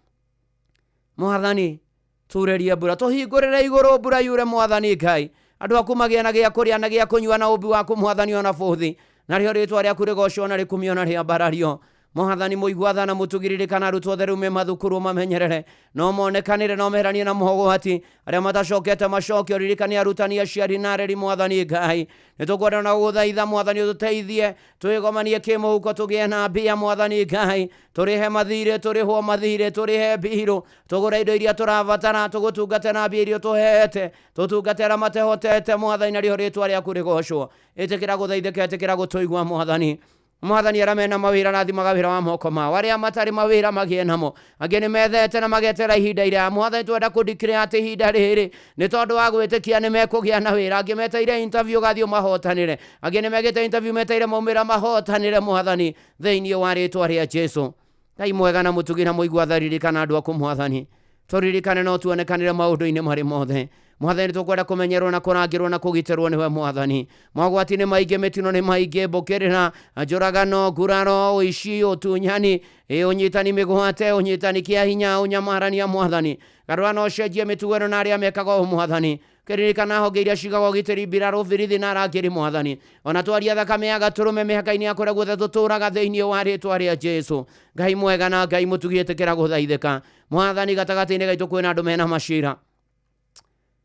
Mwathani, turĩrie mbura, tũhingũrĩre igũrũ, mbura yure Mwathani Ngai, andũ aku magĩe na gĩa kũrĩa na gĩa kũnyua na ũmbi waku Mwathani ona bũthi, narĩo rĩtwa rĩaku rĩgocwo na rĩkumio na rĩambarario Mwathani. Mũigua tha na mũtugĩrĩrĩkana arutwo othe rĩu me mathukuru, mamenyerere no monekanĩre no meheranie na mogwati, arĩa matacokete macokio, ririkanie arutani, aciari na areri Mwathani Ngai. Nĩ tũkwenda na gũgũthaitha Mwathani ũtũteithie twĩgomanie kĩmũhuko, tũgĩe na mbia Mwathani Ngai, tũrĩhe mathirĩ, tũrĩhwo mathirĩ, tũrĩhe mbirũ, tũgũre indo iria tũrabatara, tũgũtungate na mbia iria ũtũhete, tũtungate arĩa matehotete Mwathani, narĩo rĩtwa rĩaku rĩgocwo. Ĩtĩkĩra gũthaithĩka, ĩtĩkĩra gũtũigua Mwathani. Mwathani arĩa mena mawĩra rathimaga wĩra wa moko mao, arĩa matarĩ mawĩra magĩe namo, angĩ nĩ methete na magetera ihinda iraya. Mwathani twenda kũndikĩrĩa atĩ ihinda rĩrĩ nĩ tondũ wa gwĩtĩkia nĩ mekũgĩa na wĩra, angĩ meteire interview gathiĩ mahotanĩre, angĩ nĩ megĩte interview meteire maumĩra mahotanĩre. Mwathani thĩinĩ wa rĩtwa rĩa Jesu, Ngai mwega na mũtugi na mũigua tha, ririkana andũ aku Mwathani, tũririkane no tuonekanĩre maũndũ-inĩ marĩ mothe. Mwathani tũkwenda kũmenyerwo na kũrangĩrwo na kũgitĩrwo nĩwe Mwathani. Mogwati nĩ maingĩ, mĩtino nĩ maingĩ, mbũkĩrĩra, njũragano, nguraro, ũici, ũtunyani, ũnyitani mĩgwate, ũnyitani kĩa hinya, ũnyamarania. Mwathani garũra na ũcenjie mĩtugo ĩno na arĩa mekaga ũũ. Mwathani kĩririkana honge iria cigagwo ũgitĩri, mbirarũ, birithi na arangĩri. Mwathani ona twaria thakame ya gatũrũme mĩhaka-inĩ ya kũrĩa guothe tũtũraga thĩinĩ wa rĩtwa rĩa Jesu. Ngai mwega na Ngai mũtugi, ĩtĩkĩra gũthaithĩka. Mwathani gatagatĩ-inĩ gaitũ kwĩna andũ mena macira,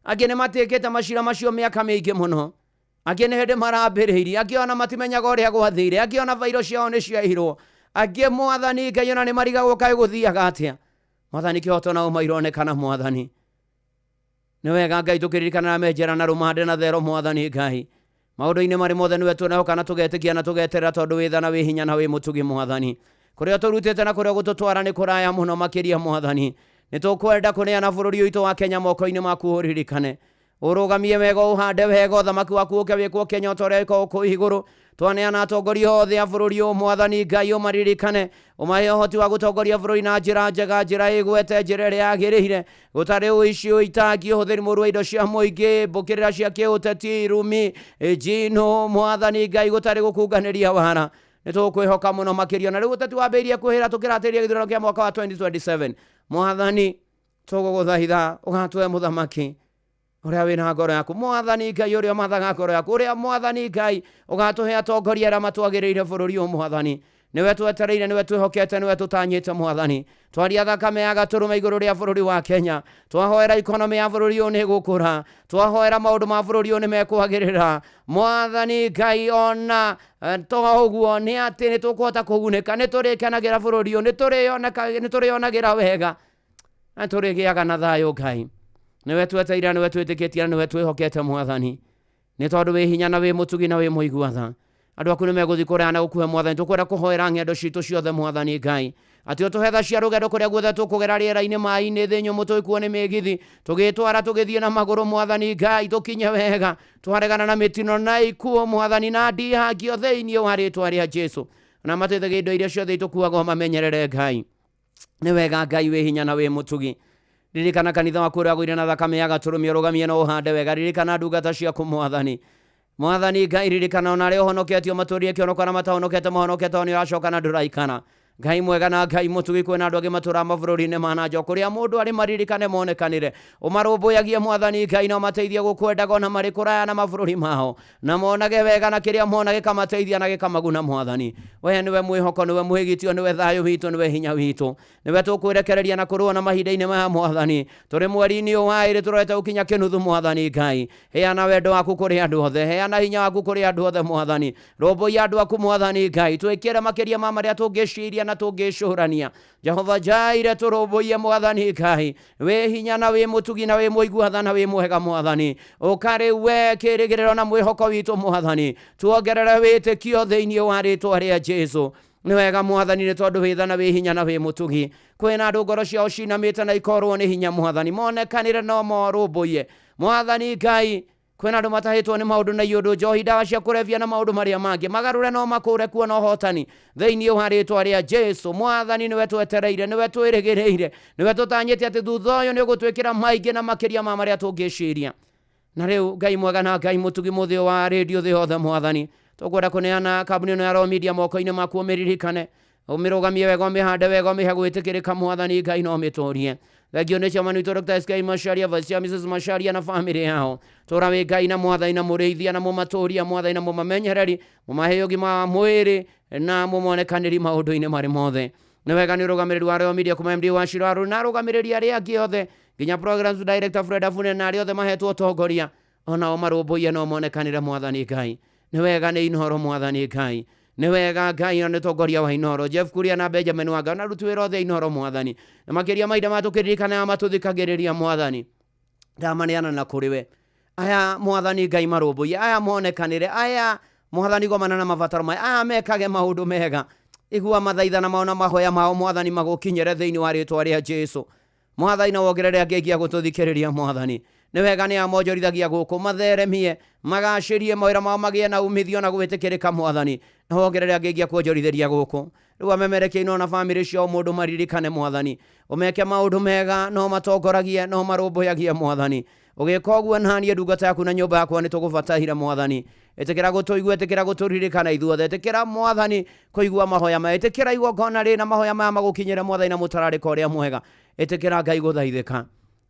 angĩ nĩ matĩkĩte macira macio mĩaka mĩingĩ mũno, angĩ nĩ hĩndĩ marambĩrĩirie, angĩ ona matimenyaga ũrĩa gwathire, angĩ ona bairo ciao nĩ ciairwo, angĩ Mwathani Ngai ona nĩ marigagwo kaĩ gũthiaga atĩa. Mwathani kĩhoto na ũma ironekana. Mwathani nĩ wega Ngai tũkĩririkana na menjera na rũmande na thero. Mwathani Ngai maũndũ-inĩ marĩ mothe nĩwe tuonehoka na tũgetĩkia na tũgeterera, tondũ wĩ tha na wĩ hinya na wĩ mũtugi. Mwathani kũrĩa tũrutĩte na kũrĩa gũtũtwara nĩ kũraya mũno makĩria. Mwathani nĩ tũkwenda kũneana bũrũri witũ wa Kenya moko-inĩ maku, ũririkane ũrũgamie wega, ũhande wega, ũthamaki waku ũke wĩkwo Kenya ta ũrĩa wĩkagwo kũu igũrũ. Twaneana atongoria othe a bũrũri ũyũ, Mwathani Ngai ũmaririkane, ũmahe ũhoti wa gũtongoria bũrũri na njĩra njega, njĩra ĩgwete, njĩra ĩrĩa yagĩrĩire, gũtarĩ ũici, ũitangi, ũhũthĩri mũũru wa indo cia mũingĩ, mbũkĩrĩra cia kĩũteti, irumi, njino. Mwathani Ngai gũtarĩ gũkunganĩria wara, nĩ tũkwĩhoka mũno makĩria. Na rĩu ũteti wambĩrĩirie kwĩhĩra tũkĩratĩria gĩthurano kĩa mwaka wa 2027. Mwathani tũgũgũthaitha ũgatũhe mũthamaki ũrĩa wĩna ngoro yaku. Mwathani Ngai ũrĩa ũmathaga ngoro yaku, ũrĩa Mwathani Ngai ũgatũhe atongoria arĩa matwagĩrĩire bũrũri ũyũ. Mwathani nĩwe twetereire, nĩwe twĩhokete, nĩwe tũtanyĩte. Mwathani twaria thakame ya gatũrũme igũrũ rĩa bũrũri wa Kenya, twahoera ikonomi ya bũrũri ũyũ nĩ ĩgũkũra, twahoera maũndũ ma bũrũri ũyũ nĩ mekwagĩrĩra. Mwathani Ngai ona to ũguo nĩ atĩ nĩ tũkũhota kũgunĩka, nĩ tũrĩkenagĩra bũrũri ũyũ, nĩ tũrĩonagĩra wega na tũrĩgĩaga na thayũ. Ngai nĩwe tweteire, nĩwe twĩtĩkĩtie, na nĩwe twĩhokete. Mwathani nĩ tondũ wĩ hinya na wĩ mũtugi na wĩ mũigua tha, andũ aku nĩ megũthiĩ kũraya na gũkuhe. Mwathani tũkwenda kũhoera ng'endo citũ ciothe. Mwathani Ngai atĩ ũtũhe tha cia rũgendo kũrĩa guothe tũkũgera, rĩera-inĩ, maĩ-inĩ, thĩ nyũmũ, tũgĩkuo nĩ mĩgithi, tũgĩtwara, tũgĩthiĩ na magũrũ. Mwathani Ngai tũkinye wega, twaregana na mĩtino na ikuũ, Mwathani na ndihangio thĩinĩ wa rĩtwa rĩa Jesu. Na mateithagia indo iria ciothe itũkuaga mamenyerere. Ngai nĩ wega, Ngai wĩ hinya na wĩ mũtugi, ririkana kanitha waku ũrĩa wagũire na thakame ya gatũrũme, ũrũgamie na ũhande wega. Ririkana ndungata ciaku. Mwathani, Mwathani Ngai ririkana ona arĩa ũhonoketio matũrie kĩonoko, na matahonokete mahonokete, tondũ nĩ ũracoka na ndũraikara. Ngai mwega na Ngai mũtugi, kwĩna andũ angĩ matũraga mabũrũri-inĩ ma na nja, kũrĩa mũndũ arĩ maririkane, monekanĩre, ũmarũmbũyagie. Mwathani Ngai na ũmateithie gũkwendaga ona marĩ kũraya na mabũrũri mao, na monage wega na kĩrĩa mona gĩkamateithia na gĩkamaguna. Mwathani we nĩwe mwĩhoko, nĩwe mwĩgitio, nĩwe thayũ witũ, nĩwe hinya witũ, nĩwe tũkwĩrekereria na kũrũa na mahinda-inĩ maya. Mwathani tũrĩ mweri-inĩ ũyũ wa ĩrĩ tũrorete gũkinya kĩnuthu. Mwathani Ngai heana wendo waku kũrĩ andũ othe, heana hinya waku kũrĩ andũ othe. Mwathani rũmbũiya andũ aku. Mwathani Ngai twĩkĩre makĩria ma marĩa tũngĩciria na tũngĩcũrania. Jehova Jaire tũrũmbũiye. Mwathani Ngai wĩ hinya na wĩ mũtugi na wĩ mũigua tha na wĩ mwega. Mwathani ũkarĩ we kĩrĩgĩrĩro na mwĩhoko witũ. Mwathani tuongerere wĩtĩkio thĩinĩ wa rĩtwa rĩa Jesu. Nĩ wega Mwathani, nĩ tondũ wĩ tha na wĩ hinya na wĩ mũtugi. Kwĩna andũ ngoro ciao cinamĩte na ikorwo nĩ hinya. Mwathani monekanĩre no morũmbũiye. Mwathani Ngai kwĩna andũ matahĩtwo nĩ maũndũ na iũndũ, njohi, ndawa cia kũrebia na maũndũ marĩa mangĩ, magarũre no makũre kuona ũhotani thĩinĩ wa rĩtwa rĩa Jesu. Mwathani nĩwe twetereire, nĩwe twĩrĩgĩrĩire, nĩwe tũtanyĩte atĩ thutha ũyũ nĩ ũgũtwĩkĩra maingĩ na makĩria ma marĩa tũngĩciria. Na rĩu Ngai mwega na Ngai mũtugi, mũthĩ wa rĩndio thĩ yothe, Mwathani tũkwenda kũneana kambuni ĩno ya Royal Media moko-inĩ maku, ũmĩririkane, ũmĩrũgamie wega, ũmĩhande wega, ũmĩhe gwĩtĩkĩrĩka. Mwathani Ngai no ũmĩtũrie. Thengio nĩ chairman witũ Dr. SK Macharia, Vice Chair Mrs. Macharia na famĩlĩ yao. Tũra wĩ Ngai na Mwathani na mũrĩithia na mũmatũria, Mwathani na mũmamenyereri, mũmahe ũgima wa mwĩrĩ na mũmonekanĩri maũndũ-inĩ marĩ mothe. Nĩ wega nĩ ũrũgamĩrĩri wa Royal Media kuma MD wa Shiraru na arũgamĩrĩri arĩa angĩ othe nginya programs director Fred Afune na arĩa othe mahetwo ũtongoria, onao marũmbũiye no monekanĩre. Mwathani Ngai nĩ wega nĩ Inooro. Mwathani Ngai nĩ wega, Ngai na nĩ tongoria wa Inooro Jeff Kuria na Benjamin Wanga na aruti wĩra othe a Inooro. Mwathani na makĩria mahinda maya tũkĩririkana matũthikagĩrĩria, Mwathani ndamaneana na kũrĩ we. Aya Mwathani Ngai marũmbũiye, aya monekanĩre, aya Mwathani gomana na mabataro maya, aya mekage maũndũ mega, igua mathaithana mao na mahoya mao Mwathani magũkinyĩre thĩinĩ wa rĩtwa rĩa Jesu. Mwathani na wongerere angĩ aingĩ a gũtũthikĩrĩria Mwathani. Nĩ wega nĩ amonjorithagia gũkũ, matheremie, magacĩrie mawĩra mao, magĩe na umithio na gwĩtĩkĩrĩka Mwathani, na wongerere angĩ aingĩ a kuonjorithĩria gũkũ. Rĩu amemerekie na bamĩrĩ ciao mũndũ maririkane Mwathani, ũmeke maũndũ mega, no matongoragie, no marũmbũyagie Mwathani. Ũgĩka ũguo naniĩ ndungata yaku na nyũmba yakwa nĩ tũgũbataire Mwathani. Ĩtĩkĩra gũtũigua, ĩtĩkĩra gũtũririkana ithuothe, ĩtĩkĩra Mwathani kũigua mahoya maya, ĩtĩkĩra igongona rĩ na mahoya maya magũkinyĩre Mwathani na mũtararĩko ũrĩa mwega, ĩtĩkĩra Ngai gũthaithĩka.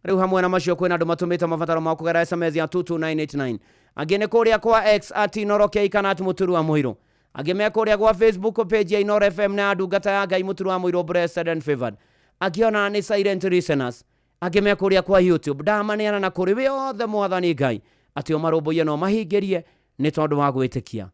Rĩu hamwe na macio kwĩna andũ matũmĩte mabataro mao kũgerera SMS ya 22989, angĩ nĩ kũrĩa kwa X at Inooro K kana at Mũturu wa Mũirũ, angĩ me kũrĩa gwa Facebook page ya Inooro FM na ya ndungata ya Ngai Mũturu wa Mũirũ blessed and favored, angĩ ona nĩ silent listeners, angĩ me kũrĩa kwa YouTube. Ndamaneana na kũrĩ we othe Mwathani Ngai atĩ ũmarũmbũiye na ũmahingĩrie nĩ tondũ wa gwĩtĩkia.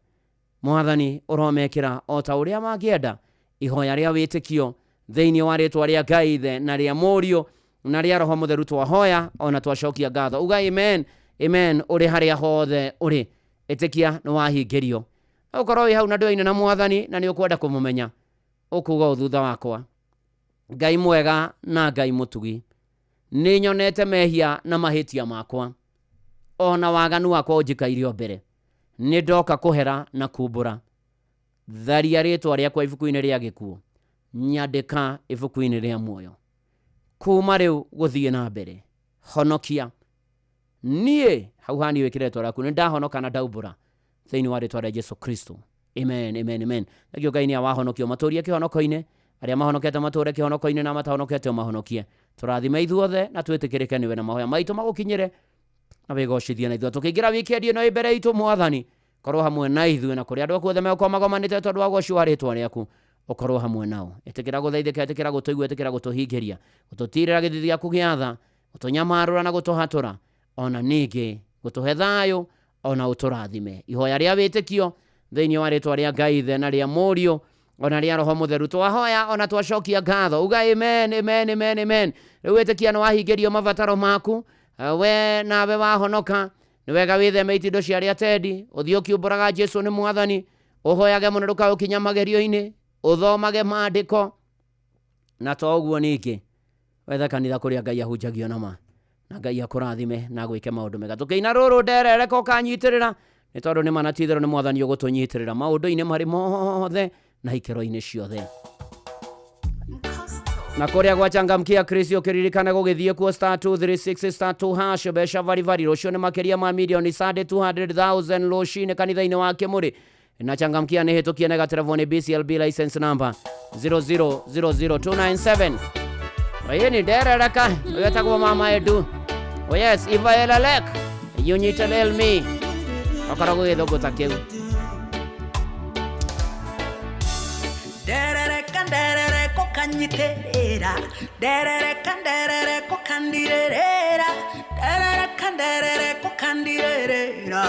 Mwathani ũromekĩra o ta ũrĩa mangĩenda ihoya rĩa wĩtĩkio thĩinĩ wa rĩtwa rĩa Ngai Ithe na rĩa Mũriũ na rĩa Roho Mũtheru twahoya ona twacokia ngatho. Uga amen, amen ũrĩ harĩa hothe ũrĩ, ĩtĩkia nĩ wahingĩrio. Ũkorwo wĩ hau na ndũyaine na Mwathani na nĩ ũkwenda kũmũmenya, ũkuga ũũ thutha wakwa: Ngai mwega na Ngai mũtugi, nĩ nyonete mehia na mahĩtia makwa, ona waganu wakwa ũnjikairio mbere, nĩ ndoka kũhera na kumbũra. Tharia rĩtwa rĩakwa ibuku-inĩ rĩa gĩkuũ, nyandĩka ibuku-inĩ rĩa muoyo. Kuma rĩu gũthiĩ na mbere, honokia niĩ. Hau hani wĩkĩre rĩtwa rĩaku, nĩ ndahonoka na ndaumbũra thĩinĩ wa rĩtwa rĩa Jesu Kristo. Amen, amen, amen. Thengio Ngai nĩ awahonokio, matũrie kĩhonoko-inĩ, arĩa mahonokete matũre kĩhonoko-inĩ na matahonokete ũmahonokie. Tũrathime ithuothe na twĩtĩkĩrĩke nĩwe, na mahoya maitũ magũkinyĩre na wĩgocithie na ithuĩ tũkĩingĩra wikendi ĩno ĩ mbere itũ. Mwathani korwo hamwe na ithuĩ, na kũrĩ andũ aku othe megũkorwo magomanĩte tondũ wa ũgoci wa rĩtwa rĩaku, ũkorwo hamwe nao. Ĩtĩkĩra gũthaithĩka, ĩtĩkĩra gũtũigua, ĩtĩkĩra gũtũhingĩria, gũtũtirĩra gĩthithi gĩaku gĩa tha, gũtũnyamarũra na gũtũhatũra, ona ningĩ gũtũhe thayũ, ona ũtũrathime. Ihoya rĩa wĩtĩkio thĩinĩ wa rĩtwa rĩa Ngai Ithe na rĩa Mũriũ ona rĩa Roho Mũtheru twahoya ona twacokia ngatho. Uga amen, amen, amen, amen. Rĩu wĩtĩkia nĩ wahingĩrio mabataro maku, we nawe wahonoka. Nĩ wega wĩtheme itindo cia arĩa tendi, ũthiĩ ũkiumbũraga Jesu nĩ Mwathani, ũhoyage mũno ndũkaũkinya magerio-inĩ, ũthomage maandĩko, na to ũguo ningĩ wethe kanitha kũrĩa Ngai ahunjagio na ma, na Ngai akũrathime na gwĩke maũndũ mega. Tũkĩina rũrũ nderereka ũkanyitĩrĩra, nĩ tondũ nĩ ma na ti itherũ nĩ Mwathani ũgũtũnyitĩrĩra maũndũ-inĩ marĩ mothe na ikĩro-inĩ ciothe. Na kũrĩa gwa Changamkia Chris ũkĩririkana gũgĩthiĩ kuo star 236 star 2 hash, mbeca varibari rũciũ nĩ makĩria ma milioni sade 200,000 rũcinĩ kanitha-inĩ wa Kĩmũrĩ. Na Changamkia nĩ hĩtũkie na gaterevwo nĩ BCLB license number 0000297. Oye ni nderereka wetagwo Mama Edu. Oh yes, Iva Elalek yunyitelelmi okoragwo gĩthũngũ ta kĩu. Nderereka nderereko kanyiterera, nderereka nderereko kandirerera, nderereka nderereko kandirerera,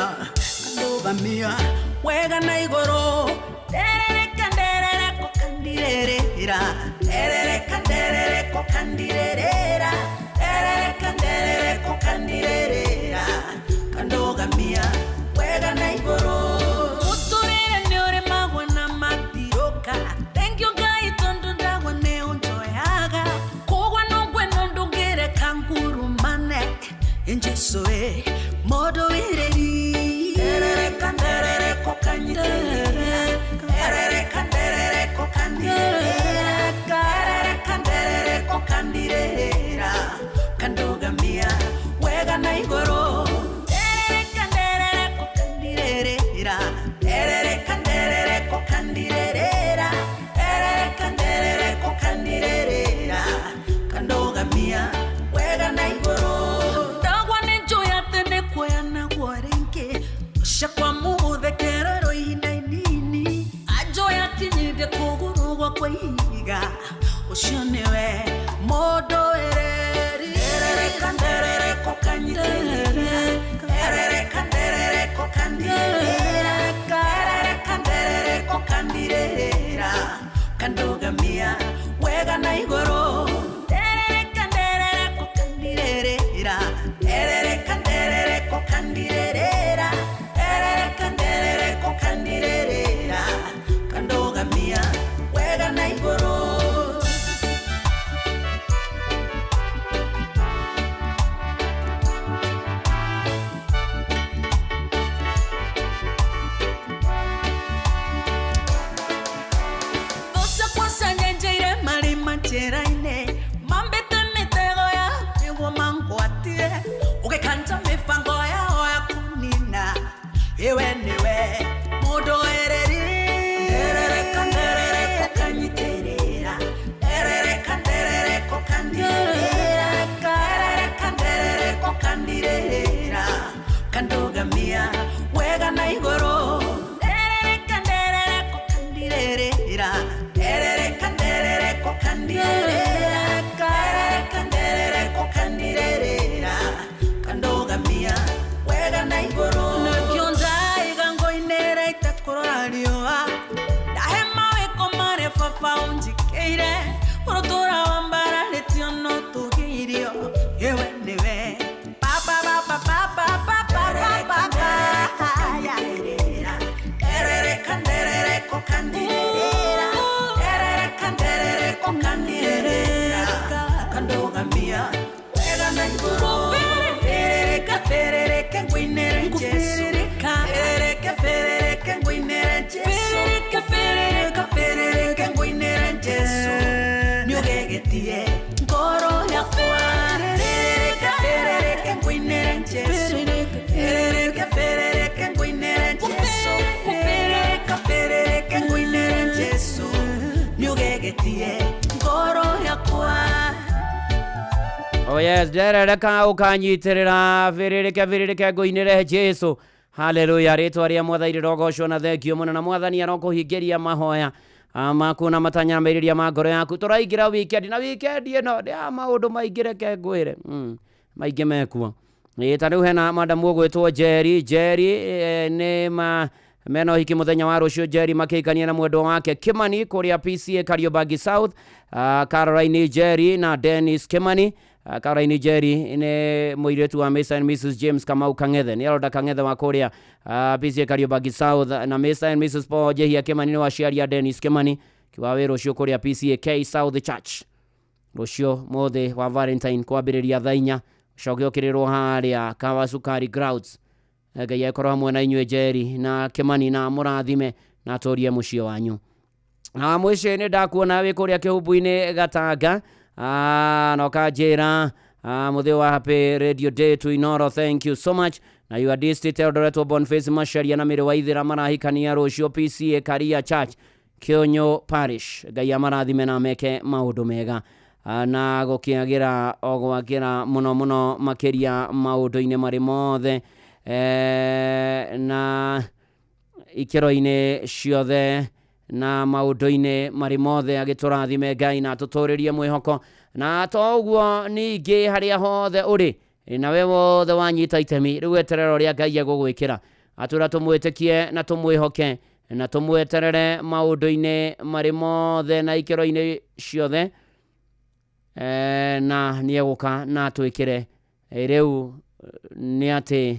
kandũgamia wega na igũrũ. Nderereka nderereko kandirerera, nderereka nderereko kandirerera, nderereka nderereko kandirerera, kandũgamia wega na igũrũ. Mũtũrĩre nĩ ũrĩmagwo na matirũka, thengiũ Ngai tondũ ndagwa nĩ ũnjoyaga, kũgwa no ngweno ndũngĩreka ngurumane, Jesũ ĩ mũndũ wĩrĩri. Nderereka nderereko kanyitĩrĩra, nderereka nderereko kandirerera, nderereka nderereko kandirerera, kandũgamia wega na igũrũ. Nderereka nderereko kandirerera, nderereka nderereko kandirerera, nderereka nderereko kandirerera, kandũgamia wega na igũrũ. Ndagwa nĩ njũĩ atĩ nĩ kuoya naguo rĩngĩ, ũcakwa mũgũthekererwo ihinda inini, anjũĩ akinyire kũgũrũ gwakwa ihiga, ũcio nĩwe mũndũ wĩrĩri. Nderereka nderereko kanyitĩrĩra, nderereka nderereko kandirerera, nderereka nderereko kandirerera, kandũgamia wega na igũrũ. Nderereka nderereko kandirerera, nderereka nderereko kandirerera, nderereka nderereko kandirerera, kandirera kandogamia wega na igoro nderereka nderereko kandirerera nderereka nderereko kandirerera nderereka nderereko kandirerera kandogamia wega na igoro nakionza igango inera itakurora riũa ndahema wĩko mare baba ũnjikĩire ũrũtũra wambararĩtio no tũgĩirio ewe nĩwe baba baba baba baba baba nderereka nderereko kandirerera nderereka nderereko kandirerera kandogamia wega na igũrũ ferereka ferereke ngwinere Jesu ferereke ferereke ngwinere Jesu ferereke ferereke ferereke ngwinere Jesu niũgegetie ngoro yakwa ferereke ferereke ngwinere Jesu ferereke ferereke ngwinere Jesu ferereke ferereke ngwinere Jesu niũgegetie ngoro yakwa. Oh yes, nderereka ukanyitirira viririke viririke ngũinĩre Jesu. Haleluya, rĩtwa rĩa mwathani rĩrogocwo na thengio mũno, na mwathani arokũhingĩria mahoya maku na matanya merirĩria ma ngoro yaku. Tũraingĩra weekend, na weekend ĩno ndĩ ya maũndũ maingĩ, reke ngwĩre maingĩ mekuo. Ĩ ta rĩu hena madamu ũgwĩtwo Jerry. Jerry nĩ ma mena ũhiki mũthenya wa rũciũ. Jerry makĩhikania na mwendwa wake Kimani kũrĩa PCA Kariobangi South. Caroline Jerry na Dennis Kimani. Caroline Jerry nĩ mũirĩtu wa Mr and Mrs James Kamau Kang'ethe, nĩ aronda Kang'ethe wa kũrĩa PCA Kariobangi South, na Mr and Mrs Paul Njehia Kimani nĩ waciari a Dennis Kimani kiwa wĩ rũciũ kũrĩa PCA K South Church. Rũciũ mũthĩ wa Valentine kwambĩrĩria thaa inya, ũcoke ũkĩrĩrwo harĩa Kawasukari Grounds. Ngai akorwo hamwe na inyuĩ Jerry na Kimani, na mũrathime na atũrie mũciĩ wanyu. Na mũciĩ nĩ ndakuona wĩ kũrĩa kĩhumbu-inĩ Gatanga, na ũkanjĩra mũthĩ wa Happy Radio Day to Inoro, thank you so much. Na you are district Eldoret Boniface Macharia na Mĩrĩ wa Ithĩra marahikania rũciũ PCA Karia Church Kĩonyo Parish. Ngai amarathime na meke maũndũ mega na gũkĩagĩra o gwakĩra mũno mũno makĩria maũndũ-inĩ marĩ mothe na ikĩro-inĩ ciothe na maũndũ-inĩ marĩ mothe, agĩtũrathime Ngai na atũtũrĩrie mwĩhoko. Na to ũguo ningĩ harĩa hothe ũrĩ nawe wothe wanyita itemi rĩu eterera ũrĩa Ngai egũgwĩkĩra, atũra tũmwĩtĩkie na tũmwĩhoke na tũmweterere maũndũ-inĩ marĩ mothe na ikĩro-inĩ ciothe, na nĩ egũka na atwĩkĩre. Rĩu nĩ atĩ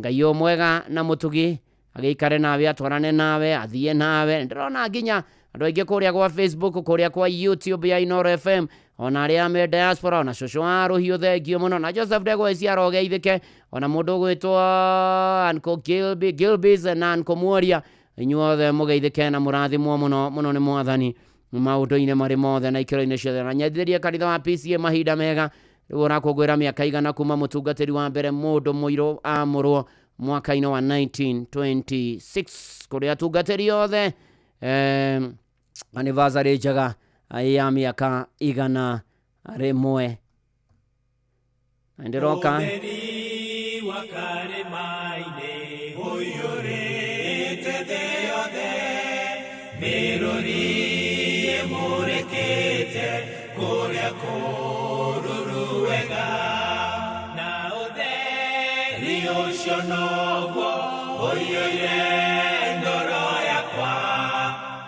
Ngai o mwega na mũtugi agĩikare nawe, atwarane nawe, athiĩ nawe. Ndĩrona nginya andũ aingĩ kũrĩa gwa Facebook, kũrĩa kwa YouTube ya Inoro FM, ona arĩa me diaspora, ona cũcũ wa rũhiũ thengio mũno, na Joseph Ndegwa arogeithĩke, ona mũndũ ũgwĩtwo Uncle Gilby, Gilbys na Uncle Muoria, inyuothe mũgeithĩke na mũrathimwo mũno mũno nĩ mwathani maũndũ-inĩ marĩ mothe na ikĩro-inĩ ciothe. Na nyendithĩrie kanitha wa PCA mahinda mega, rĩu ũrakũngũĩra mĩaka 100 kuma mũtungatĩri wa mbere mũndũ mũirũ amũrwo mwaka-inĩ wa 1926, kũrĩa atungatĩri othe anniversary njega ya mĩaka 101. Na ndĩroka noguo ũiyũire ngoro yakwa,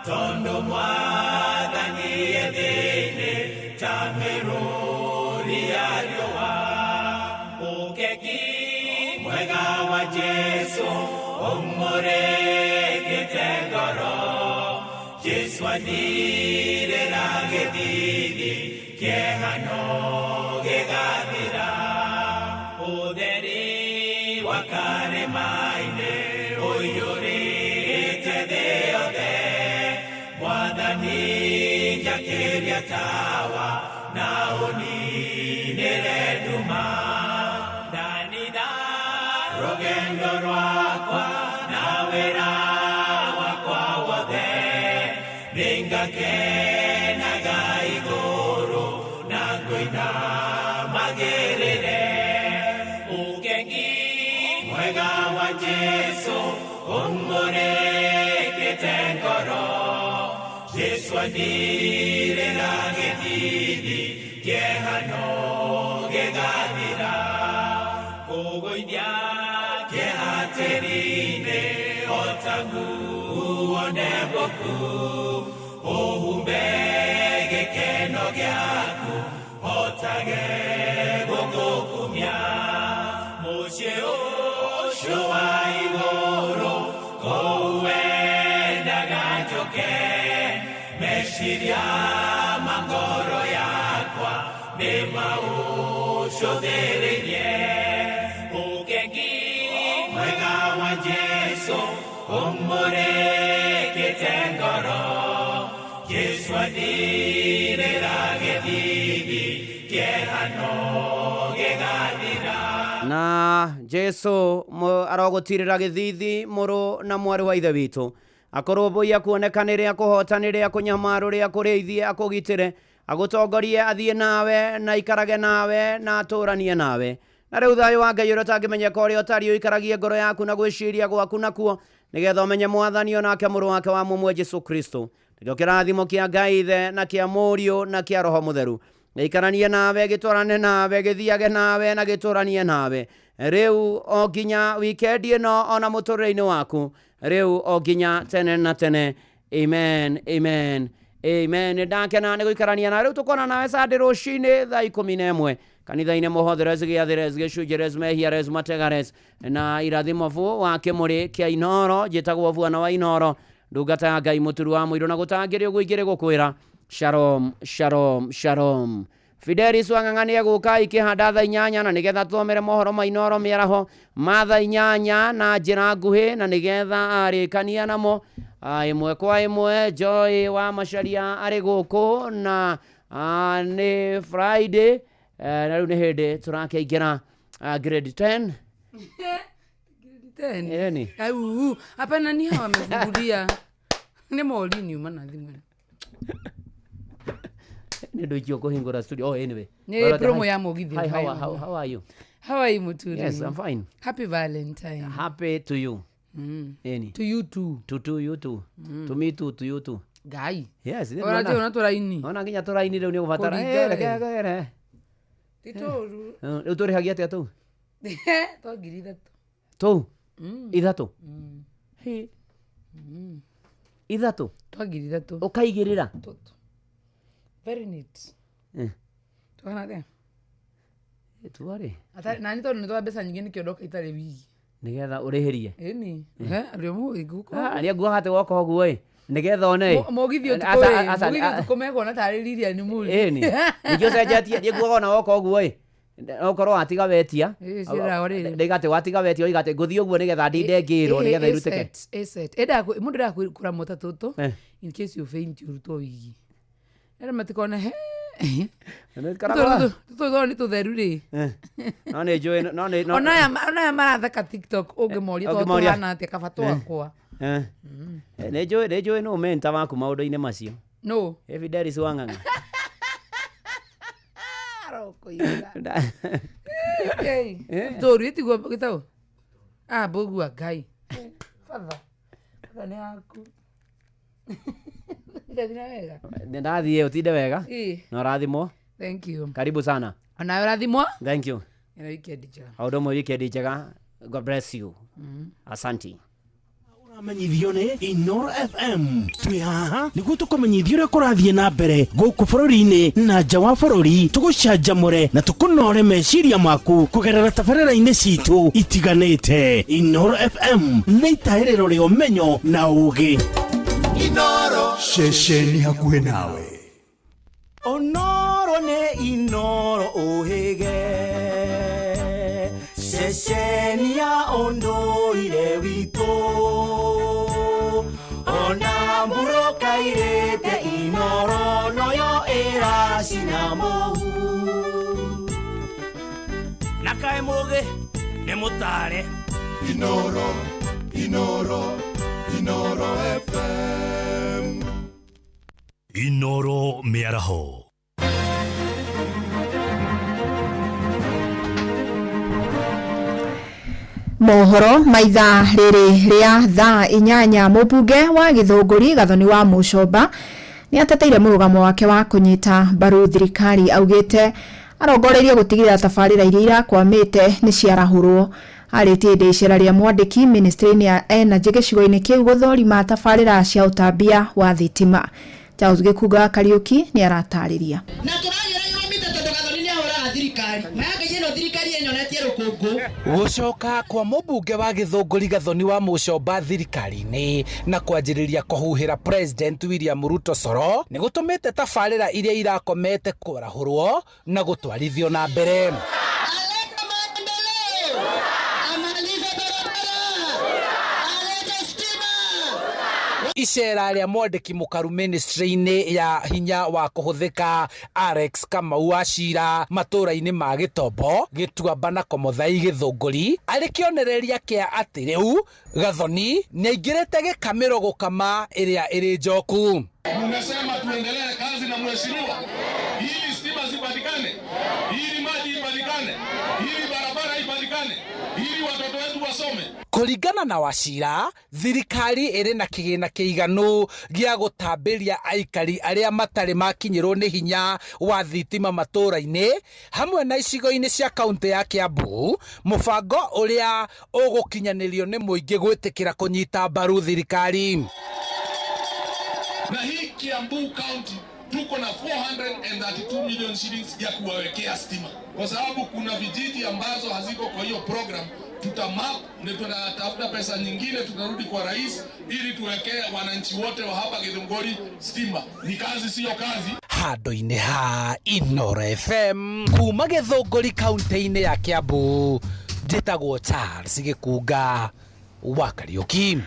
tondũ mwathani e thĩinĩ ta mĩrũri ya riũa. Ũkegi mwega wa Jesu ũmũrĩkĩte ngoro, Jesu andirĩra gĩthithi kĩeha no gĩgathira. Ũtheri wa karĩma-inĩ ũiyũrĩte thĩ yothe, mwathani njakĩria tawa na ũninĩre nduma. Ndanina rũgendo rwakwa na wĩra wakwa wothe, nĩngakenaga igũrũ na ngũina magĩrĩre. Mwega wa Jesu ũmũrĩkĩte ngoro. Jesu andirĩra gĩthithi, kĩeha no gĩgathira. Kũgũithia kĩeha tĩri-inĩ, o ta nguo ndembũku. Ũhumbe gĩkeno gĩaku, hotage gũgũkumia. Mũciĩ ũcio wa igũrũ, kũu wendaga njoke. Meciria ma ngoro yakwa nĩ maũcũthĩrĩrie. Ũkengi mwega wa Jesu ũmũrĩkĩte ngoro. Jesu andirĩra gĩthithi, kĩeha no gĩgathira. Na Jesu arogũtirĩra gĩthithi mũrũ na mwarĩ wa ithe witũ. Akorwo mbũi akuonekanĩre, akũhotanĩre, akũnyamarũre, akũrĩithie, akũgitĩre, agũtongorie, athiĩ nawe na aikarage nawe na atũranie nawe. Na rĩu thayũ wa Ngai ũrĩa ũtangĩmenyeka ũrĩa ũtariĩ ũikaragie ngoro yaku na gwĩciria gwaku nakuo, nĩgetha ũmenye Mwathani o nake mũrũ wake wa mũmwe Jesu Kristo. Nĩkĩo kĩrathimo kĩa Ngai Ithe na kĩa Mũriũ na kĩa Roho Mũtheru gĩikaranie nawe, gĩtwarane nawe, gĩthiage nawe na gĩtũranie nawe rĩu o nginya wikendi ĩno ona mũtũrĩre-inĩ waku rĩu o nginya tene na tene. Amen, amen, amen. Nĩ ndakena nĩ gũikarania nawe. Rĩu tũkona nawe Sunday rũcinĩ thaa 11 kanitha-inĩ mũhothere gĩathĩres gĩcunjĩres mehiares mategares na irathimo bu wa kĩmũrĩ kĩa Inoro. Njĩtagwo Bwana wa Inoro, ndungata ya Ngai mũturu wa mũirũ, na gũtangĩrĩ ũguo ingĩrĩ gũkwĩra shalom, shalom, shalom. Fidelis Wang'ang'a nĩ egũka ikĩhanda thaa 8 na nĩgetha tũthomere mohoro ma Inoro mĩaraho ma thaa 8 na njĩra nguhĩ, na nĩgetha arĩkania namo ĩmwe kwa ĩmwe. Joy wa Macharia arĩ gũkũ na nĩ Friday, na rĩu nĩ hĩndĩ tũrakĩingĩra grade 10. 10. Ĩni. Au, hapana, ni hawa wamefungulia. Nĩ mori niuma na thimũ ĩno. Nĩ ndũikio kũhingũra studio. Oh, anyway. Nĩ Well, promo hi. ya mũgithi. Hi, how are you? How are you, Muturi? Yes, I'm fine. Happy Valentine. Happy to you. Ĩni. To you too. To you too. To me too, to you too. Ngai. Yes. Ona njũĩ ona tũraini. Ona nginya tũraini rĩu nĩ ũgũbatara. Kũringa Eh, reke rĩ. ngere. Ti tũru. Rĩu tũrĩhagia atĩa tũu? Twa 3,000. Tũu? 3? Hĩ. 3? Twa 3,000. Ũkaigĩrĩra? Tũtũ. Very neat. Twana atĩa? Tuarĩ. Nani tondũ nĩ twa mbeca nyingĩ nĩkĩo ndoka itarĩ wigi. Nĩgetha ũrĩhĩrie. Ĩni. Ũrĩa mũgĩ ngũkũ. Ah, nĩ nguaga atĩ woka ũguo ĩ. Nĩgetha one ĩ. Mũgithi ũtukũ Aca- ĩ, aca- mũgithi ũtukũ mekuona tarĩ Lilian Muli. Ĩni. Ningĩ ũcenjetie, niĩ nguaga ona woka ũguo ĩ. Okorwo watiga wetia. Ĩ, ciĩraga rĩrĩ. Ndaiga atĩ watiga wetia oiga atĩ ngũthiĩ ũguo nĩgetha ndinde ngĩrwo nĩgetha irutĩke. Mũndũ endaga kũramwo ta tũtũ in case you faint ũrutwo wigi. Arĩa matikona he. Nĩkoragwo- Tũtũ nĩ tũtheru rĩ. No nĩ njũĩ no nĩ no. Ona aya marathaka TikTok ũngĩmoria tondũ Ũngĩmoria. tũhana atĩa kaba twakwa. Nĩ njũĩ nũ menta waku maũndũ-inĩ macio. No. Ĩ Fidelis Wang'ang'a. Arokoiga. Tũru ĩtiguo gĩtagwo. Ah, mbũgua Ngai. Father. Father nĩ haku. Ndathira wega. Ndathiĩ ũtinde wega. Ĩ. Na ũrathimwo. Thank you. Karibu sana. Onawe ũrathimwo. Thank you. Ĩno weekend njega. O ũndũ ũmwe weekend njega. God bless you. Asanti. Ũramenyithio nĩ Inoro FM. Twĩ haha nĩguo tũkũmenyithia ũrĩa kũrathiĩ na mbere gũkũ bũrũri-inĩ na nja wa bũrũri, tũgũcanjamũre na tũkũnore meciria maku kũgerera tabarĩra-inĩ citũ itiganĩte. Inoro FM nĩ itahĩrĩro rĩa ũmenyo na ũũgĩ. Inoro ceceni hakuhĩ nawe. Onoro nĩ Inoro ũhĩge, ceceni ya ũndũire witũ, ona mbura kairĩte Inoro noyo ĩracina mũhu. Na kaĩ mũgĩ nĩ mũtare. Inoro, Inoro, Inoro FM. Inoro mĩaraho. Mohoro maitha rĩrĩ rĩa thaa 8 mũmbunge wa Gĩthũngũri Gathoni wa Mũcomba nĩ ateteire mũrũgamo wake wa kũnyita mbaru thirikari augĩte arongoreirie gũtigĩrĩra tabarĩra iria irakwamĩte nĩ ciarahũrwo. Arĩtie hĩndĩ icera rĩa mwandĩki ministry-inĩ ya Energy gĩcigo-inĩ kĩu gũthũrima tabarĩra cia ũtambia wa thitima. Charles Gĩkunga wa Kariũki nĩ aratarĩria. Na tũragĩra mita tondũ Gathoni nĩ ahũraga thirikari. Mayangagia ĩno thirikari ĩnyonetie rũkũngũ. Gũcoka kwa mũmbunge wa Gĩthũngũri Gathoni wa Mũcomba thirikari-inĩ na kwanjĩrĩria kũhuhĩra President William Ruto coro nĩ gũtũmĩte tabarĩra iria irakomete kwarahũrwo na gũtwarithio na mbere. Icera rĩa mwandĩki mũkaru ministry-inĩ ya hinya wa kũhũthĩka Alex Kamau wa Cira matũũra-inĩ ma Gĩtombo, Gĩtuamba na Komothai Gĩthũngũri arĩ kĩonereria kĩa atĩ rĩu Gathoni nĩaingĩrĩte gĩkamĩro gũkama ĩrĩa ĩrĩ njoku. Mumesema tuendelee kazi na mheshimiwa ili stima zipatikane, ili maji ipatikane, ili barabara ipatikane, ili watoto wetu wasome. Kũringana na Wachira, thirikari ĩrĩ na kĩgĩna kĩiganu gĩa gũtambĩria aikari arĩa matarĩ makinyĩrwo nĩ hinya wa thitima matũũra-inĩ hamwe na icigo-inĩ cia kaunti ya Kiambu, mũbango ũrĩa ũgũkinyanĩrio nĩ mũingĩ gwĩtĩkĩra kũnyita mbaru thirikari. Na hii Kiambu County tuko na 432 million shillings ya kuwawekea stima, kwa sababu kuna vijiji ambazo haziko kwa hiyo program. Tutamap na tunatafuta pesa nyingine, tutarudi kwa rais ili tuwekee wananchi wote wa hapa Githunguri stima. Ni kazi, sio kazi. Handũ-inĩ ha Inooro FM kuma Gĩthũngũri kaunti-inĩ ya Kiambu, njĩtagwo Charles Gĩkunga wa Kariũki.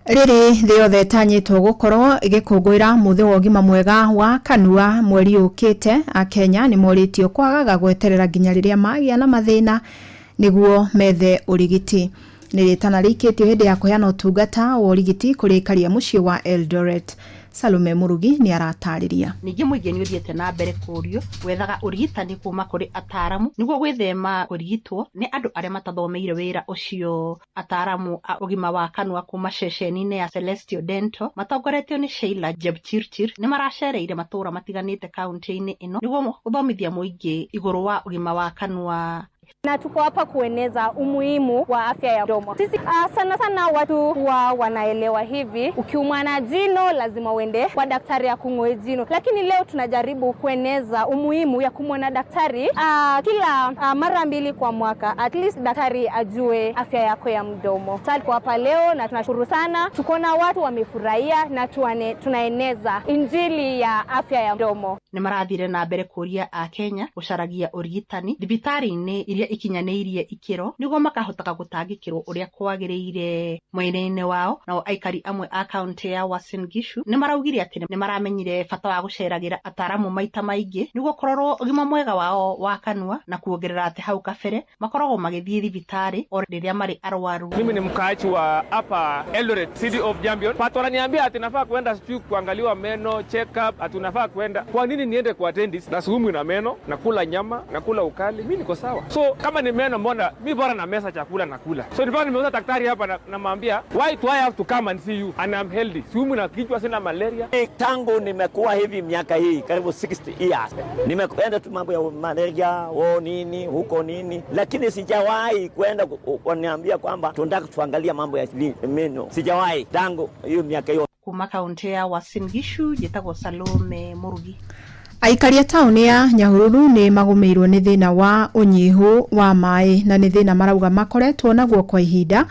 Rĩrĩ thĩ yothe ĩtanyĩtwo gũkorwo ĩgĩkũngũĩra mũthĩ wa ũgima mwega wa kanua mweri ũkĩte, Akenya nĩ morĩtio kwagaga gweterera nginya rĩrĩa magĩa na mathĩna nĩguo methe ũrigiti. Nĩ rĩtana rĩikĩtio hĩndĩ ya kũheana ũtungata wa ũrigiti kũrĩ aikari a mũciĩ wa Eldoret. Salome Murugi nĩ aratarĩria. Ningĩ mũingĩ nĩ ũthiĩte na mbere kũũrio gwethaga ũrigitani kuma kũrĩ ataaramu nĩguo gwĩthema kũrigitwo nĩ andũ arĩa matathomeire wĩra ũcio. Ataaramu a ũgima wa kanua kuma ceceni-inĩ ya Celestial Dental matongoretio nĩ Sheila Jepchirchir nĩ maracereire matũũra matiganĩte kaunti-inĩ ĩno nĩguo gũthomithia mũingĩ igũrũ wa ũgima wa kanua. Na tuko hapa kueneza umuhimu wa afya ya mdomo. Sisi sana sana watu huwa wanaelewa hivi, ukiumwa na jino lazima uende kwa daktari akung'oe jino. Lakini leo tunajaribu kueneza umuhimu ya kumwona daktari kila mara 2 kwa mwaka. At least daktari ajue afya yako ya mdomo. Tuko hapa leo na tunashukuru sana. Tuko na watu wamefurahia na tunaeneza injili ya afya ya mdomo. Nĩ marathire na mbere kũria a Kenya gũcaragia ũrigitani thibitarĩ-inĩ iria ikinyanĩirie ikĩro nĩguo makahotaga gũtangĩkĩrwo ũrĩa kwagĩrĩire mwĩrĩ-inĩ wao. Nao aikari amwe a kaunti ya Uasin Gishu nĩ maraugire atĩ nĩ maramenyire bata wa gũceragĩra ataaramu maita maingĩ nĩguo kũrorwo ũgima mwega wao wa kanua na kuongerera atĩ hau kabere makoragwo magĩthiĩ thibitarĩ o rĩrĩa marĩ arwaru. Mimi ni mkaaji wa hapa Eldoret, City of Champion. Watu wananiambia ati nafaa kuenda sijui kuangaliwa meno, check up, ati unafaa kuenda. Kwa nini niende kwa dentist na siumwi na meno, nakula nyama, nakula ukali, mimi niko sawa. So kama ni meno, mbona mi bora na mesa chakula nakula. So nilikuwa nimeuza daktari hapa namwambia why do I have to come and see you and I'm healthy. Siumwi na kichwa, sina malaria. Tangu nimekuwa hivi miaka hii karibu 60 years. Nimekwenda tu mambo ya malaria, wo nini, huko nini, lakini sijawahi kwenda kuniambia kwamba tunataka tuangalia mambo ya meno. Sijawahi tangu hiyo miaka hiyo. Kuma kaunti ya Uasin Gishu njĩtagwo Salome Murugi. Aikari a taũni ya Nyahururu nĩ magũmĩirwo nĩ thĩna wa ũnyihu wa maĩ na nĩ thĩna marauga makoretwo naguo kwa ihinda,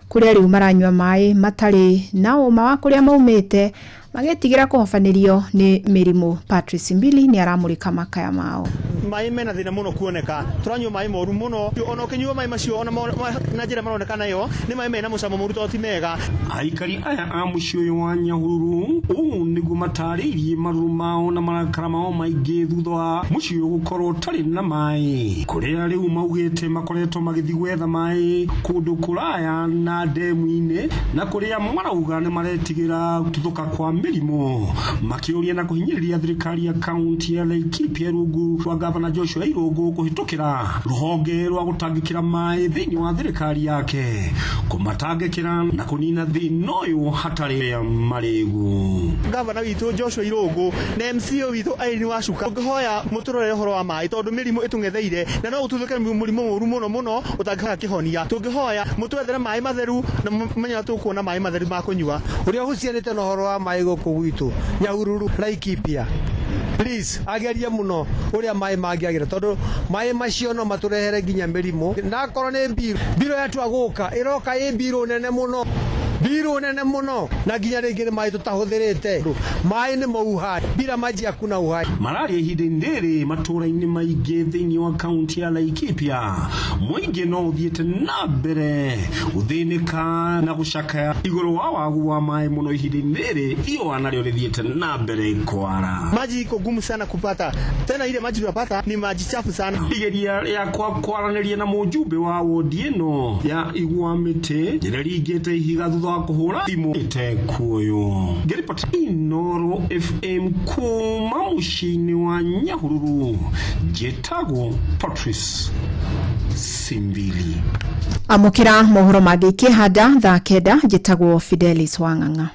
kũrĩa rĩu maranyua maĩ matarĩ na ũma wa kũrĩa maumĩte magĩtigĩra kũhobanĩrio nĩ mĩrimũ. Patrice Mbili nĩ aramũrĩka makaya mao. Maĩ mena thĩna mũno kuoneka, tũranyua maĩ moru mũno, ona ũkĩnyua maĩ macio ona na njĩra maroneka nayo nĩ maĩ mena mũcamo mũru tondũ ti mega. Aikari aya a mũciĩ ũyũ wa Nyahururu ũũ nĩguo matarĩirie marũrũ mao na marakara mao maingĩ thutha wa mũciĩ ũyũ gũkorwo ũtarĩ na maĩ, kũrĩa rĩu maugĩte makoretwo magĩthiĩ gwetha maĩ kũndũ kũraya na ndemu-inĩ, na kũrĩa marauga nĩ maretigĩra gũtuthũka kwa mĩrimũ, makĩũria na kũhinyĩrĩria thirikari ya kaunti ya Laikipia rungu rwa gavana Joshua Irũngũ kũhĩtũkĩra rũhonge rwa gũtangĩkĩra maĩ thĩinĩ wa thirikari yake, kũmatangĩkĩra na kũnina thĩna ũyũ hatarĩ marĩgu. Gavana witũ Joshua Irũngũ na MCA witũ Irene Wacuka, ũngĩhoya mũtũrore ũhoro wa maĩ tondũ mĩrimũ ĩtũng'etheire na no ũtuthũke mũrimũ mũru mũno mũno ũtangĩhota kĩhonia. Tũngĩhoya mũtwethere maĩ matheru na mũmenye tũkuona maĩ matheru ma kũnyua. Ũrĩa ũhucianĩte na ũhoro wa maĩ gũkũ gwitũ Nyahururu, Laikipia, please agerie mũno ũrĩa maĩ mangĩagĩra, tondũ maĩ macio no matũrehere nginya mĩrimũ. Na akorwo nĩ mbirũ, mbirũ yatua gũka ĩroka ĩ mbirũ nene mũno, mbirũ nene mũno, na nginya rĩngĩ nĩ maĩ tũtahũthĩrĩte. Maĩ nĩmo uhai, bila maji hakuna uhai. Mararia ihinda-inĩ rĩrĩ matũũra-inĩ maingĩ thĩinĩ wa kaunti ya Laikipia, mũingĩ no ũthiĩte na mbere gũthĩnĩka na gũcakaya igũrũ wa wagu wa maĩ mũno ihinda-inĩ rĩrĩ iũa narĩo rĩthiĩte na mbere kwara. Maji iko gumu sana kupata, tena ile maji tunapata ni maji chafu sana. Igeria rĩakwa kwaranĩria na mũjumbe wa wodi ĩno ya Igwa Mĩtĩ nĩrĩringĩte ihiga thutha wa kũhũra thimũ ĩtekuoywo. Ngĩriboti Inooro FM kuma mũciĩ-inĩ wa Nyahururu, njĩtagwo Patrice Simbili. Amũkĩra mohoro mangĩ ikĩhanda thaa 9. Njĩtagwo Fidelis Wang'ang'a.